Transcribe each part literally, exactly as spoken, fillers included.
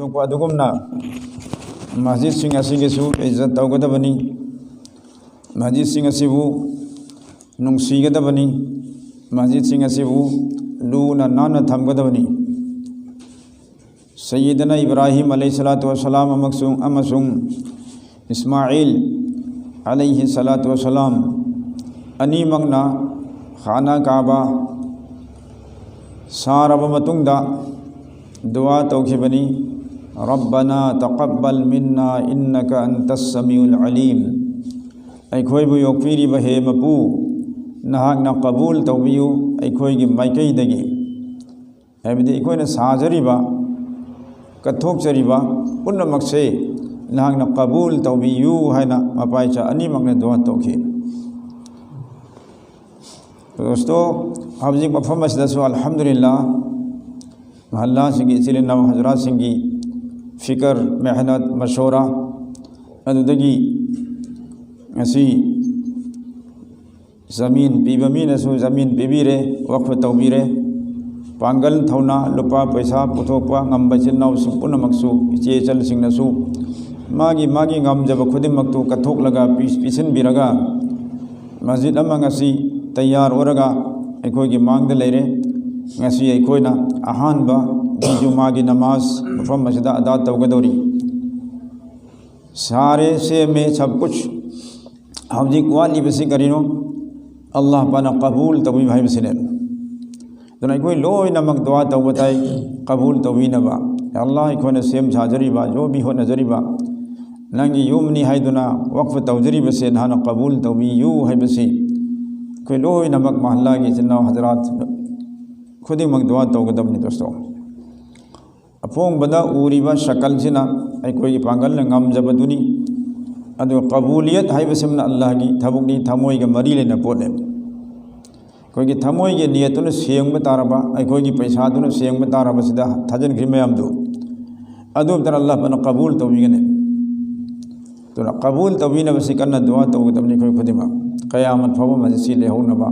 ꯊꯣꯛꯄ ꯑꯗꯨꯒꯨꯝꯅ ꯃꯁꯖꯤꯗꯁꯤꯡ ꯑꯁꯤꯒꯤꯁꯨ ꯏꯖꯠ ꯇꯧꯒꯗꯕꯅꯤ꯫ ꯃꯁꯖꯤꯗꯁꯤꯡ ꯑꯁꯤꯕꯨ ꯅꯨꯡꯁꯤꯒꯗꯕꯅꯤ꯫ ꯃꯁꯖꯤꯗꯁꯤꯡ ꯑꯁꯤꯕꯨ ꯂꯨꯅ ꯅꯥꯟꯅ ꯊꯝꯒꯗꯕꯅꯤ꯫ ꯁꯌꯤꯗꯅ ꯏꯕ꯭ꯔꯥꯍꯤꯝ ꯑꯂꯩꯍꯤ ꯁꯂꯥꯇꯨ ꯋꯁꯁꯂꯥꯝ ꯑꯃꯁꯨꯡ, ꯑꯃꯁꯨꯡ ꯏꯁꯃꯥꯏꯜ ꯑꯂꯩꯍꯤ ꯁꯂꯥꯇꯨ ꯋꯁꯁꯂꯥꯝ ꯑꯅꯤꯃꯛꯅ ꯈꯥꯅꯥ ꯀꯥꯕꯥ ꯁꯥꯔꯕ ꯃꯇꯨꯡꯗ ꯗꯨꯋꯥ ꯇꯧꯈꯤꯕꯅꯤ, "ꯔꯕꯅꯥ ꯇꯀꯕꯜ ꯃꯤꯟꯅꯥ ꯏꯟꯅꯀ ꯑꯟꯇꯁ ꯁꯃꯤꯎꯜ ꯑꯂꯤꯝ"꯫ ꯑꯩꯈꯣꯏꯕꯨ ꯌꯣꯛꯄꯤꯔꯤꯕ ꯍꯦ ꯃꯄꯨ, ꯅꯍꯥꯛꯅ ꯀꯕꯨꯜ ꯇꯧꯕꯤꯌꯨ ꯑꯩꯈꯣꯏꯒꯤ ꯃꯥꯏꯀꯩꯗꯒꯤ꯫ ꯍꯥꯏꯕꯗꯤ ꯑꯩꯈꯣꯏꯅ ꯁꯥꯖꯔꯤꯕ, ꯀꯠꯊꯣꯛꯆꯔꯤꯕ ꯄꯨꯝꯅꯃꯛꯁꯦ ꯅꯍꯥꯛꯅ ꯀꯕꯨꯜ ꯇꯧꯕꯤꯌꯨ ꯍꯥꯏꯅ ꯃꯄꯥꯏꯆꯥ ꯑꯅꯤꯃꯛꯅ ꯗꯨꯋꯥ ꯇꯧꯈꯤ꯫ ꯗꯣꯁꯇꯣ, ꯍꯧꯖꯤꯛ ꯃꯐꯝ ꯑꯁꯤꯗꯁꯨ ꯑꯜꯍꯝꯗꯨꯂꯤꯜꯂꯥ, ꯃꯍꯜꯂꯥꯁꯤꯡꯒꯤ ꯏꯆꯤꯜ ꯏꯅꯥꯎ ꯍꯖꯔꯥꯠꯁꯤꯡꯒꯤ ꯐꯤꯀꯔ, ꯃꯦꯍꯅꯠ, ꯃꯁꯣꯔꯥ, ꯑꯗꯨꯗꯒꯤ ꯉꯁꯤ ꯖꯃꯤꯟ ꯄꯤꯕ ꯃꯤꯅꯁꯨ ꯖꯃꯤꯟ ꯄꯤꯕꯤꯔꯦ, ꯋꯛꯐ ꯇꯧꯕꯤꯔꯦ꯫ ꯄꯥꯡꯒꯜ ꯊꯧꯅꯥ, ꯂꯨꯄꯥ ꯄꯩꯁꯥ ꯄꯨꯊꯣꯛꯄ ꯉꯝꯕ ꯏꯆꯤꯜ ꯏꯅꯥꯎꯁꯤꯡ ꯄꯨꯝꯅꯃꯛꯁꯨ, ꯏꯆꯦ ꯏꯆꯜꯁꯤꯡꯅꯁꯨ ꯃꯥꯒꯤ ꯃꯥꯒꯤ ꯉꯝꯖꯕ ꯈꯨꯗꯤꯡꯃꯛꯇꯨ ꯀꯠꯊꯣꯛꯂꯒ ꯄꯤ-, ꯄꯤꯁꯤꯟꯕꯤꯔꯒ ꯃꯁꯖꯤꯗ ꯑꯃ ꯉꯁꯤ ꯇꯌꯥꯔ ꯑꯣꯏꯔꯒ ꯑꯩꯈꯣꯏꯒꯤ ꯃꯥꯡꯗ ꯂꯩꯔꯦ꯫ ꯉꯁꯤ ꯑꯩꯈꯣꯏꯅ ꯑꯍꯥꯟꯕ ꯖꯨꯃꯥꯒꯤ ꯅꯃꯥꯖ ꯃꯐꯝ ꯑꯁꯤꯗ ꯑꯗꯥ ꯇꯧꯒꯗꯧꯔꯤ꯫ ꯁꯥꯔꯦ, ꯁꯦꯝꯃꯦ, ꯁꯕ ꯀꯨꯆ꯫ ꯍꯧꯖꯤꯛ ꯋꯥꯠꯂꯤꯕꯁꯤ ꯀꯔꯤꯅꯣ? ꯑꯜꯂꯥꯍ ꯄꯥꯛꯅ ꯀꯕꯨꯜ ꯇꯧꯕꯤꯕ ꯍꯥꯏꯕꯁꯤꯅꯦ꯫ ꯑꯗꯨꯅ ꯑꯩꯈꯣꯏ ꯂꯣꯏꯅꯃꯛ ꯗꯨꯋꯥ ꯇꯧꯕ ꯇꯥꯏ, ꯀꯕꯨꯜ ꯇꯧꯕꯤꯅꯕ꯫ "ꯌꯥ ꯑꯜꯂꯥꯍ, ꯑꯩꯈꯣꯏꯅ ꯁꯦꯝ ꯁꯥꯖꯔꯤꯕ, ꯖꯣꯕꯤ ꯍꯣꯠꯅꯖꯔꯤꯕ, ꯅꯪꯒꯤ ꯌꯨꯝꯅꯤ ꯍꯥꯏꯗꯨꯅ ꯋꯛꯐ ꯇꯧꯖꯔꯤꯕꯁꯦ ꯅꯍꯥꯛꯅ ꯀꯕꯨꯜ ꯇꯧꯕꯤꯌꯨ" ꯍꯥꯏꯕꯁꯤ ꯑꯩꯈꯣꯏ ꯂꯣꯏꯅꯃꯛ ꯃꯍꯜꯂꯥꯒꯤ ꯏꯆꯤꯟ ꯏꯅꯥꯎ ꯍꯖꯔꯥꯠ ꯈꯨꯗꯤꯡꯃꯛ ꯗꯨꯋꯥ ꯇꯧꯒꯗꯕꯅꯤ ꯗꯣꯁꯇꯣ꯫ ꯑꯄꯣꯡꯕꯗ ꯎꯔꯤꯕ ꯁꯀꯜꯁꯤꯅ ꯑꯩꯈꯣꯏꯒꯤ ꯄꯥꯡꯒꯜꯅ ꯉꯝꯖꯕꯗꯨꯅꯤ꯫ ꯑꯗꯨꯒ ꯀꯕꯨꯂꯤꯌꯠ ꯍꯥꯏꯕꯁꯤꯃꯅ ꯑꯜꯂꯥꯍꯒꯤ ꯊꯕꯛꯅꯤ, ꯊꯃꯣꯏꯒ ꯃꯔꯤ ꯂꯩꯅꯕ ꯄꯣꯠꯅꯦ꯫ ꯑꯩꯈꯣꯏꯒꯤ ꯊꯃꯣꯏꯒꯤ ꯅꯤꯌꯠꯇꯨꯅ ꯁꯦꯡꯕ ꯇꯥꯔꯕ, ꯑꯩꯈꯣꯏꯒꯤ ꯄꯩꯁꯥꯗꯨꯅ ꯁꯦꯡꯕ ꯇꯥꯔꯕꯁꯤꯗ ꯊꯥꯖꯤꯟꯈ꯭ꯔꯤ ꯃꯌꯥꯝꯗꯨ, ꯑꯗꯨ ꯑꯝꯇꯅ ꯑꯜꯂꯥꯍ ꯄꯥꯛꯅ ꯀꯕꯨꯜ ꯇꯧꯕꯤꯒꯅꯤ꯫ ꯑꯗꯨꯅ ꯀꯕꯨꯜ ꯇꯧꯕꯤꯅꯕꯁꯤ ꯀꯟꯅ ꯗꯨꯋꯥ ꯇꯧꯒꯗꯕꯅꯤ ꯑꯩꯈꯣꯏ ꯈꯨꯗꯤꯡꯃꯛ꯫ ꯀꯌꯥꯃꯠ ꯐꯥꯎꯕ ꯃꯁꯤ ꯂꯩꯍꯧꯅꯕ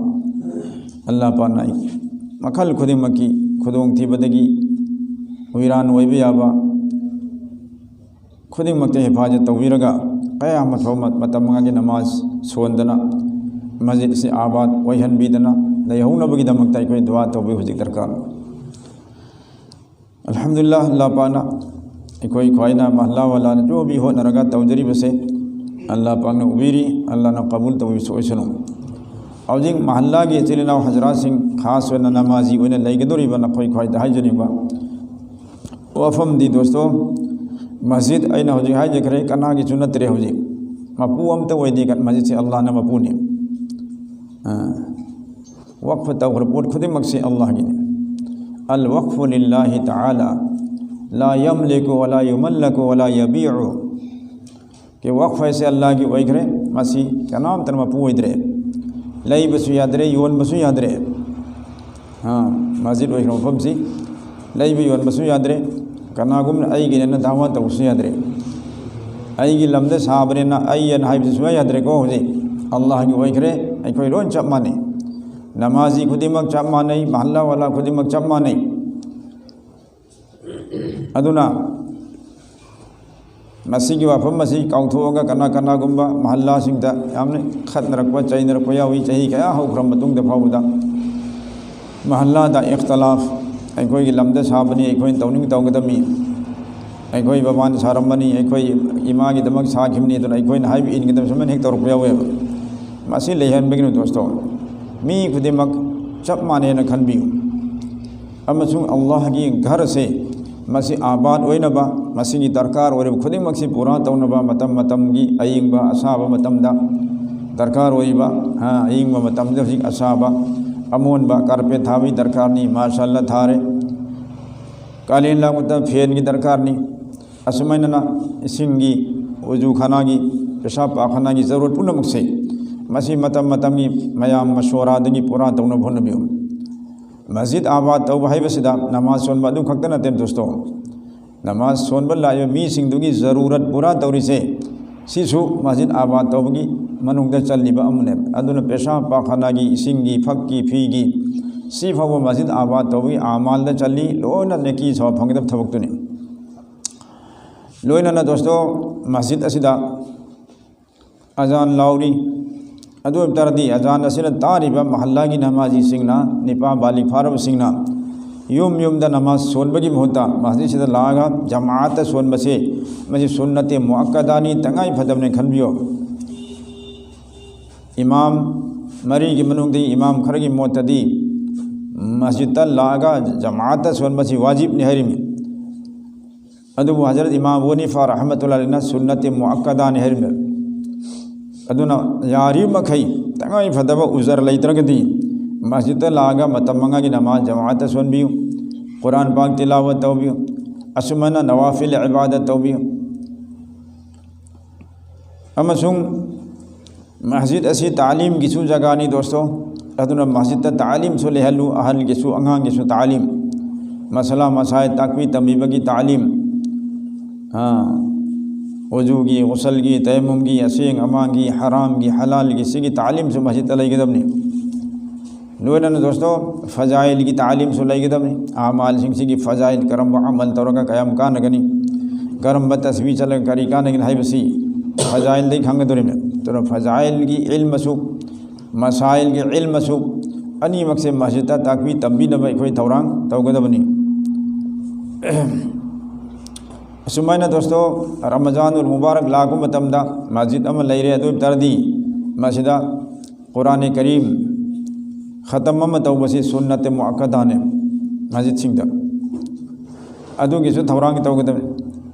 ꯑꯜꯂꯥꯍ ꯄꯥꯛꯅ ꯃꯈꯜ ꯈꯨꯗꯤꯡꯃꯛꯀꯤ ꯈꯨꯗꯣꯡꯊꯤꯕꯗꯒꯤ, ꯋꯤꯔꯥꯟ ꯑꯣꯏꯕ ꯌꯥꯕ, ꯈꯨꯗꯤꯡꯃꯛꯇ ꯍꯤꯐꯥꯖꯠ ꯇꯧꯕꯤꯔꯒ, ꯀꯌꯥꯃꯠ ꯐꯥꯎꯕ ꯃꯇꯝ ꯃꯉꯥꯒꯤ ꯅꯃꯥꯖ ꯁꯣꯟꯗꯅ, ꯃꯁꯖꯤꯗ ꯑꯁꯤ ꯑꯥꯕꯥꯗ ꯑꯣꯏꯍꯟꯕꯤꯗꯅ ꯂꯩꯍꯧꯅꯕꯒꯤꯗꯃꯛꯇ ꯑꯩꯈꯣꯏ ꯗꯨꯋꯥ ꯇꯧꯕꯒꯤ ꯍꯧꯖꯤꯛ ꯗꯔꯀꯥꯔ꯫ ꯑꯜꯍꯝꯗꯨꯂꯤꯜꯂꯥꯍ, ꯑꯜꯂꯥꯍ ꯄꯥꯛꯅ ꯑꯩꯈꯣꯏ ꯈ꯭ꯋꯥꯏꯅ ꯃꯍꯜꯂꯥ ꯋꯥꯂꯥꯅ ꯖꯣꯕꯤ ꯍꯣꯠꯅꯔꯒ ꯇꯧꯖꯔꯤꯕꯁꯦ ꯑꯜꯂꯥꯍ ꯄꯥꯛꯅ ꯎꯕꯤꯔꯤ, ꯑꯜꯂꯥꯍꯅ ꯀꯕꯨꯜ ꯇꯧꯕꯤꯕꯁꯨ ꯑꯣꯏꯁꯅꯨ꯫ ꯍꯧꯖꯤꯛ ꯃꯍꯜꯂꯥꯒꯤ ꯏꯆꯤꯜ ꯏꯅꯥꯎ ꯍꯖꯔꯥꯠꯁꯤꯡ, ꯈꯥꯁ ꯑꯣꯏꯅ ꯅꯃꯥꯖꯤ ꯑꯣꯏꯅ ꯂꯩꯒꯗꯧꯔꯤꯕ ꯅꯈꯣꯏ ꯈ꯭ꯋꯥꯏꯗ ꯍꯥꯏꯖꯅꯤꯡꯕ ꯋꯥꯐꯝꯗꯤ, ꯗꯣꯁꯇꯣ, ꯃꯁꯖꯤꯗ ꯑꯩꯅ ꯍꯧꯖꯤꯛ ꯍꯥꯏꯖꯈ꯭ꯔꯦ, ꯀꯅꯥꯒꯤꯁꯨ ꯅꯠꯇ꯭ꯔꯦ꯫ ꯍꯧꯖꯤꯛ ꯃꯄꯨ ꯑꯝꯇ ꯑꯣꯏꯗꯦ, ꯃꯁꯖꯤꯗꯁꯦ ꯑꯜꯂꯥꯍꯅ ꯃꯄꯨꯅꯤ꯫ ꯑꯥ, ꯋꯛꯐ ꯇꯧꯈ꯭ꯔ ꯄꯣꯠ ꯈꯨꯗꯤꯡꯃꯛꯁꯦ ꯑꯜꯂꯥꯍꯒꯤꯅꯤ꯫ الوقف لله تعالى لا يملك ولا يملك ولا يبيع. ꯀꯤ ꯋꯛꯐ ꯍꯥꯏꯁꯦ ꯑꯜꯂꯥꯍꯒꯤ ꯑꯣꯏꯈ꯭ꯔꯦ, ꯃꯁꯤ ꯀꯅꯥꯝꯇꯅ ꯃꯄꯨ ꯑꯣꯏꯗ꯭ꯔꯦ, ꯂꯩꯕꯁꯨ ꯌꯥꯗ꯭ꯔꯦ, ꯌꯣꯟꯕꯁꯨ ꯌꯥꯗ꯭ꯔꯦ꯫ ꯑꯥ, ꯃꯁꯖꯤꯗ ꯑꯣꯏꯈ꯭ꯔ ꯃꯐꯝꯁꯤ ꯂꯩꯕ ꯌꯣꯟꯕꯁꯨ ꯌꯥꯗ꯭ꯔꯦ, ꯀꯅꯥꯒꯨꯝꯅ ꯑꯩꯒꯤꯅꯦꯅ ꯗꯥꯋꯥ ꯇꯧꯕꯁꯨ ꯌꯥꯗ꯭ꯔꯦ꯫ ꯑꯩꯒꯤ ꯂꯝꯗ ꯁꯥꯕꯅꯤꯅ ꯑꯩ ꯑꯅ ꯍꯥꯏꯕꯁꯨ ꯁꯨꯡꯌꯥ ꯌꯥꯗ꯭ꯔꯦꯀꯣ꯫ ꯍꯧꯖꯤꯛ ꯑꯜꯂꯥꯍꯒꯤ ꯑꯣꯏꯈ꯭ꯔꯦ, ꯑꯩꯈꯣꯏ ꯂꯣꯏ ꯆꯞ ꯃꯥꯟꯅꯩ꯫ ꯅꯃꯥꯖꯤ ꯈꯨꯗꯤꯡꯃꯛ ꯆꯞ ꯃꯥꯟꯅꯩ, ꯃꯍꯜꯂꯥ ꯋꯥꯂꯥ ꯈꯨꯗꯤꯡꯃꯛ ꯆꯞ ꯃꯥꯟꯅꯩ꯫ ꯑꯗꯨꯅ ꯃꯁꯤꯒꯤ ꯋꯥꯐꯝ ꯑꯁꯤ ꯀꯥꯎꯊꯣꯛꯑꯒ ꯀꯅꯥ ꯀꯅꯥꯒꯨꯝꯕ ꯃꯍꯜꯂꯥꯁꯤꯡꯗ ꯌꯥꯝꯅ ꯈꯠꯅꯔꯛꯄ, ꯆꯩꯅꯔꯛꯄ ꯌꯥꯎꯏ꯫ ꯆꯍꯤ ꯀꯌꯥ ꯍꯧꯈ꯭ꯔꯕ ꯃꯇꯨꯡꯗ ꯐꯥꯎꯕꯗ ꯃꯍꯜꯂꯥꯗ ꯏꯈꯇꯂꯥꯐ, ꯑꯩꯈꯣꯏꯒꯤ ꯂꯝꯗ ꯁꯥꯕꯅꯤ, ꯑꯩꯈꯣꯏꯅ ꯇꯧꯅꯤꯡ ꯇꯧꯒꯗꯕꯅꯤ, ꯑꯩꯈꯣꯏ ꯕꯕꯥꯅ ꯁꯥꯔꯝꯕꯅꯤ, ꯑꯩꯈꯣꯏ ꯏꯃꯥꯒꯤꯗꯃꯛ ꯁꯥꯈꯤꯕꯅꯤ, ꯑꯗꯨꯅ ꯑꯩꯈꯣꯏꯅ ꯍꯥꯏꯕ ꯏꯟꯒꯗꯕ ꯁꯨꯃꯥꯏꯅ ꯍꯦꯛ ꯇꯧꯔꯛꯄ ꯌꯥꯎꯋꯦꯕ꯫ ꯃꯁꯤ ꯂꯩꯍꯟꯕꯒꯤꯅꯤ ꯗꯣꯁꯇꯣ, ꯃꯤ ꯈꯨꯗꯤꯡꯃꯛ ꯆꯞ ꯃꯥꯟꯅꯩꯅ ꯈꯟꯕꯤꯌꯨ꯫ ꯑꯃꯁꯨꯡ ꯑꯜꯂꯥꯍꯒꯤ ꯘꯔꯁꯦ, ꯃꯁꯤ ꯑꯥꯕꯥꯗ ꯑꯣꯏꯅꯕ, ꯃꯁꯤꯒꯤ ꯗꯔꯀꯥꯔ ꯑꯣꯏꯔꯤꯕ ꯈꯨꯗꯤꯡꯃꯛꯁꯤ ꯄꯨꯔꯥ ꯇꯧꯅꯕ, ꯃꯇꯝ ꯃꯇꯝꯒꯤ ꯑꯌꯤꯡꯕ ꯑꯁꯥꯕ ꯃꯇꯝꯗ ꯗꯔꯀꯥꯔ ꯑꯣꯏꯕ, ꯍꯥ, ꯑꯌꯤꯡꯕ ꯃꯇꯝꯗ ꯍꯧꯖꯤꯛ ꯑꯁꯥꯕ, ꯑꯃꯣꯟꯕ ꯀꯥꯔꯄꯦꯠ ꯊꯥꯕꯒꯤ ꯗꯔꯀꯥꯔꯅꯤ, ꯃꯥꯔꯁꯥꯜꯂ ꯊꯥꯔꯦ꯫ ꯀꯥꯂꯦꯟ ꯂꯥꯛꯄꯗ ꯐꯦꯟꯒꯤ ꯗꯔꯀꯥꯔꯅꯤ꯫ ꯑꯁꯨꯃꯥꯏꯅꯅ ꯏꯁꯤꯡꯒꯤ, ꯎꯖꯨꯈꯥꯅꯥꯒꯤ, ꯄꯦꯁꯥꯕ ꯄꯥꯈꯥꯅꯥꯒꯤ ꯖꯔꯨꯔꯠ ꯄꯨꯝꯅꯃꯛꯁꯦ, ꯃꯁꯤ ꯃꯇꯝ ꯃꯇꯝꯒꯤ ꯃꯌꯥꯝ ꯃꯁꯣꯔꯥꯗꯒꯤ ꯄꯨꯔꯥ ꯇꯧꯅꯕ ꯍꯣꯠꯅꯕꯤꯌꯨ꯫ ꯃꯁꯖꯤꯗ ꯑꯥꯕꯥꯗ ꯇꯧꯕ ꯍꯥꯏꯕꯁꯤꯗ ꯅꯃꯥꯖ ꯁꯣꯟꯕ ꯑꯗꯨ ꯈꯛꯇ ꯅꯠꯇꯦ ꯗꯣꯁꯇꯣ꯫ ꯅꯃꯥꯖ ꯁꯣꯟꯕ ꯂꯥꯛꯏꯕ ꯃꯤꯁꯤꯡꯗꯨꯒꯤ ꯖꯔꯨꯔꯠ ꯄꯨꯔꯥ ꯇꯧꯔꯤꯁꯦ, ꯁꯤꯁꯨ ꯃꯁꯖꯤꯗ ꯑꯥꯕꯥꯗ ꯇꯧꯕꯒꯤ ꯃꯅꯨꯡꯗ ꯆꯜꯂꯤꯕ ꯑꯃꯅꯦ꯫ ꯑꯗꯨꯅ ꯄꯦꯁꯥꯕ ꯄꯥꯈꯥꯅꯥꯒꯤ, ꯏꯁꯤꯡꯒꯤ, ꯐꯛꯀꯤ, ꯐꯤꯒꯤ, ꯁꯤ ꯐꯥꯎꯕ ꯃꯁꯖꯤꯗ ꯑꯥꯕꯥꯗ ꯇꯧꯕꯒꯤ ꯑꯃꯥꯜꯗ ꯆꯜꯂꯤ, ꯂꯣꯏꯅ ꯅꯦꯀꯤ ꯁꯣ ꯐꯪꯒꯗꯕ ꯊꯕꯛꯇꯨꯅꯤ꯫ ꯂꯣꯏꯅꯅ ꯗꯣꯁꯇꯣ, ꯃꯁꯖꯤꯗ ꯑꯁꯤꯗ ꯑꯖꯥꯟ ꯂꯥꯎꯔꯤ꯫ ꯑꯗꯨ ꯑꯣꯏꯕ ꯇꯥꯔꯗꯤ ꯑꯖꯥꯟ ꯑꯁꯤꯅ ꯇꯥꯔꯤꯕ ꯃꯍꯜꯂꯥꯒꯤ ꯅꯃꯥꯖꯤꯁꯤꯡꯅ, ꯅꯤꯄꯥ ꯕꯥꯂꯤ ꯐꯥꯔꯕꯁꯤꯡꯅ, ꯌꯨꯝ ꯌꯨꯝꯗ ꯅꯃꯥꯖ ꯁꯣꯟꯕꯒꯤ ꯃꯍꯨꯠꯇ ꯃꯁꯖꯤꯗꯁꯤꯗ ꯂꯥꯛꯑꯒ ꯖꯃꯥꯑꯠꯇ ꯁꯣꯟꯕꯁꯦ, ꯃꯁꯤ ꯁꯨꯟꯅꯇꯦ ꯃꯨꯑꯛꯀꯗꯥꯅꯤ, ꯇꯉꯥꯏ ꯐꯗꯕꯅꯤ ꯈꯟꯕꯤꯌꯨ꯫ ꯏꯃꯥꯝ ꯃꯔꯤꯒꯤ ꯃꯅꯨꯡꯗꯒꯤ ꯏꯃꯥꯝ ꯈꯔꯒꯤ ꯃꯣꯠꯇꯗꯤ ꯃꯁꯖꯤꯗꯇ ꯂꯥꯛꯑꯒ ꯖꯃꯥꯑꯠꯇ ꯁꯣꯟꯕꯁꯤ ꯋꯥꯖꯤꯕꯅꯤ ꯍꯥꯏꯔꯤꯃꯤ꯫ ꯑꯗꯨꯕꯨ ꯍꯖꯔꯠ ꯏꯃꯥꯝ ꯑꯕꯨ ꯍꯅꯤꯐꯥ ꯔꯍꯃꯇꯨꯜꯂꯥꯍꯤ ꯑꯂꯩꯍꯤꯅ ꯁꯨꯟꯅꯇꯦ ꯃꯨꯑꯛꯀꯗꯥꯅꯤ ꯍꯥꯏꯔꯤꯃꯤ꯫ ꯑꯗꯨꯅ ꯌꯥꯔꯤꯕ ꯃꯈꯩ ꯇꯉꯥꯏ ꯐꯗꯕ ꯎꯖꯔ ꯂꯩꯇ꯭ꯔꯒꯗꯤ ꯃꯁꯖꯤꯗꯇ ꯂꯥꯛꯑꯒ ꯃꯇꯝ ꯃꯉꯥꯒꯤ ꯅꯃꯥꯖ ꯖꯃꯥꯑꯠꯇ ꯁꯣꯟꯕꯤꯌꯨ, ꯀꯨꯔꯥꯟ ꯄꯥꯛ ꯇꯤꯂꯥꯋꯠ ꯇꯧꯕꯤꯌꯨ, ꯑꯁꯨꯃꯥꯏꯅ ꯅꯋꯥꯐꯤꯜ ꯏꯕꯥꯗꯠ ꯇꯧꯕꯤꯌꯨ꯫ ꯑꯃꯁꯨꯡ ꯃꯁꯖꯤꯗ ꯑꯁꯤ ꯇꯥꯂꯤꯝꯒꯤꯁꯨ ꯖꯒꯥꯅꯤ ꯗꯣꯁꯇꯣ꯫ ꯑꯗꯨꯅ ꯃꯁꯖꯤꯗꯇ ꯇꯥꯂꯤꯝꯁꯨ ꯂꯩꯍꯜꯂꯨ, ꯑꯍꯜꯒꯤꯁꯨ ꯑꯉꯥꯡꯒꯤꯁꯨ ꯇꯥꯂꯤꯝ, ꯃꯁꯥꯂꯥ ꯃꯁꯥꯏ ꯇꯥꯛꯄꯤ ꯇꯝꯕꯤꯕꯒꯤ ꯇꯥꯂꯤꯝ, ꯑꯥ, ꯋꯖꯨꯒꯤ, ꯒꯨꯁꯜꯒꯤ, ꯇꯌꯝꯃꯨꯝꯒꯤ, ꯑꯁꯦꯡ ꯑꯃꯥꯡꯒꯤ, ꯍꯔꯥꯝꯒꯤ, ꯍꯂꯥꯜꯒꯤ, ꯁꯤꯒꯤ ꯇꯥꯂꯤꯝꯁꯨ ꯃꯁꯖꯤꯗꯇ ꯂꯩꯒꯗꯕꯅꯤ꯫ ꯂꯣꯏꯅꯅ ꯗꯣꯁꯇꯣ, ꯐꯖꯥꯏꯜꯒꯤ ꯇꯥꯂꯤꯝꯁꯨ ꯂꯩꯒꯗꯕꯅꯤ꯫ ꯑꯃꯥꯜꯁꯤꯡꯁꯤꯒꯤ ꯐꯖꯥꯏꯜ, ꯀꯔꯝꯕ ꯑꯃꯜ ꯇꯧꯔꯒ ꯀꯌꯥꯝ ꯀꯥꯟꯅꯒꯅꯤ, ꯀꯔꯝꯕ ꯇꯁꯕꯤ ꯆꯠꯂꯒ ꯀꯔꯤ ꯀꯥꯟꯅꯒꯅꯤ ꯍꯥꯏꯕꯁꯤ ꯐꯖꯥꯏꯜꯗꯒꯤ ꯈꯪꯒꯗꯧꯔꯤꯕꯅꯤ꯫ ꯑꯗꯨꯅ ꯐꯖꯥꯏꯜꯒꯤ ꯏꯜꯃꯁꯨ, ꯃꯁꯥꯏꯜꯒꯤ ꯏꯜꯃꯁꯨ, ꯑꯅꯤꯃꯛꯁꯦ ꯃꯁꯖꯤꯗꯇ ꯇꯥꯛꯄꯤ ꯇꯝꯕꯤꯅꯕ ꯑꯩꯈꯣꯏ ꯊꯧꯔꯥꯡ ꯇꯧꯒꯗꯕꯅꯤ꯫ ꯑꯁꯨꯃꯥꯏꯅ ꯗꯣꯁꯇꯣ, ꯔꯃꯖꯥꯅꯨꯜ ꯃꯨꯕꯥꯔꯛ ꯂꯥꯛꯄ ꯃꯇꯝꯗ ꯃꯁꯖꯤꯗ ꯑꯃ ꯂꯩꯔꯦ, ꯑꯗꯨ ꯑꯣꯏꯕ ꯇꯥꯔꯗꯤ ꯃꯁꯤꯗ ꯀꯨꯔꯥꯟ ꯀꯔꯤꯝ ꯈꯇꯝ ꯑꯃ ꯇꯧꯕꯁꯤ ꯁꯨꯟꯅꯠꯇ ꯃꯨꯑꯛꯀꯗꯥꯅꯦ ꯃꯁꯖꯤꯗꯁꯤꯡꯗ꯫ ꯑꯗꯨꯒꯤꯁꯨ ꯊꯧꯔꯥꯡ ꯇꯧꯒꯗꯕꯅꯤ꯫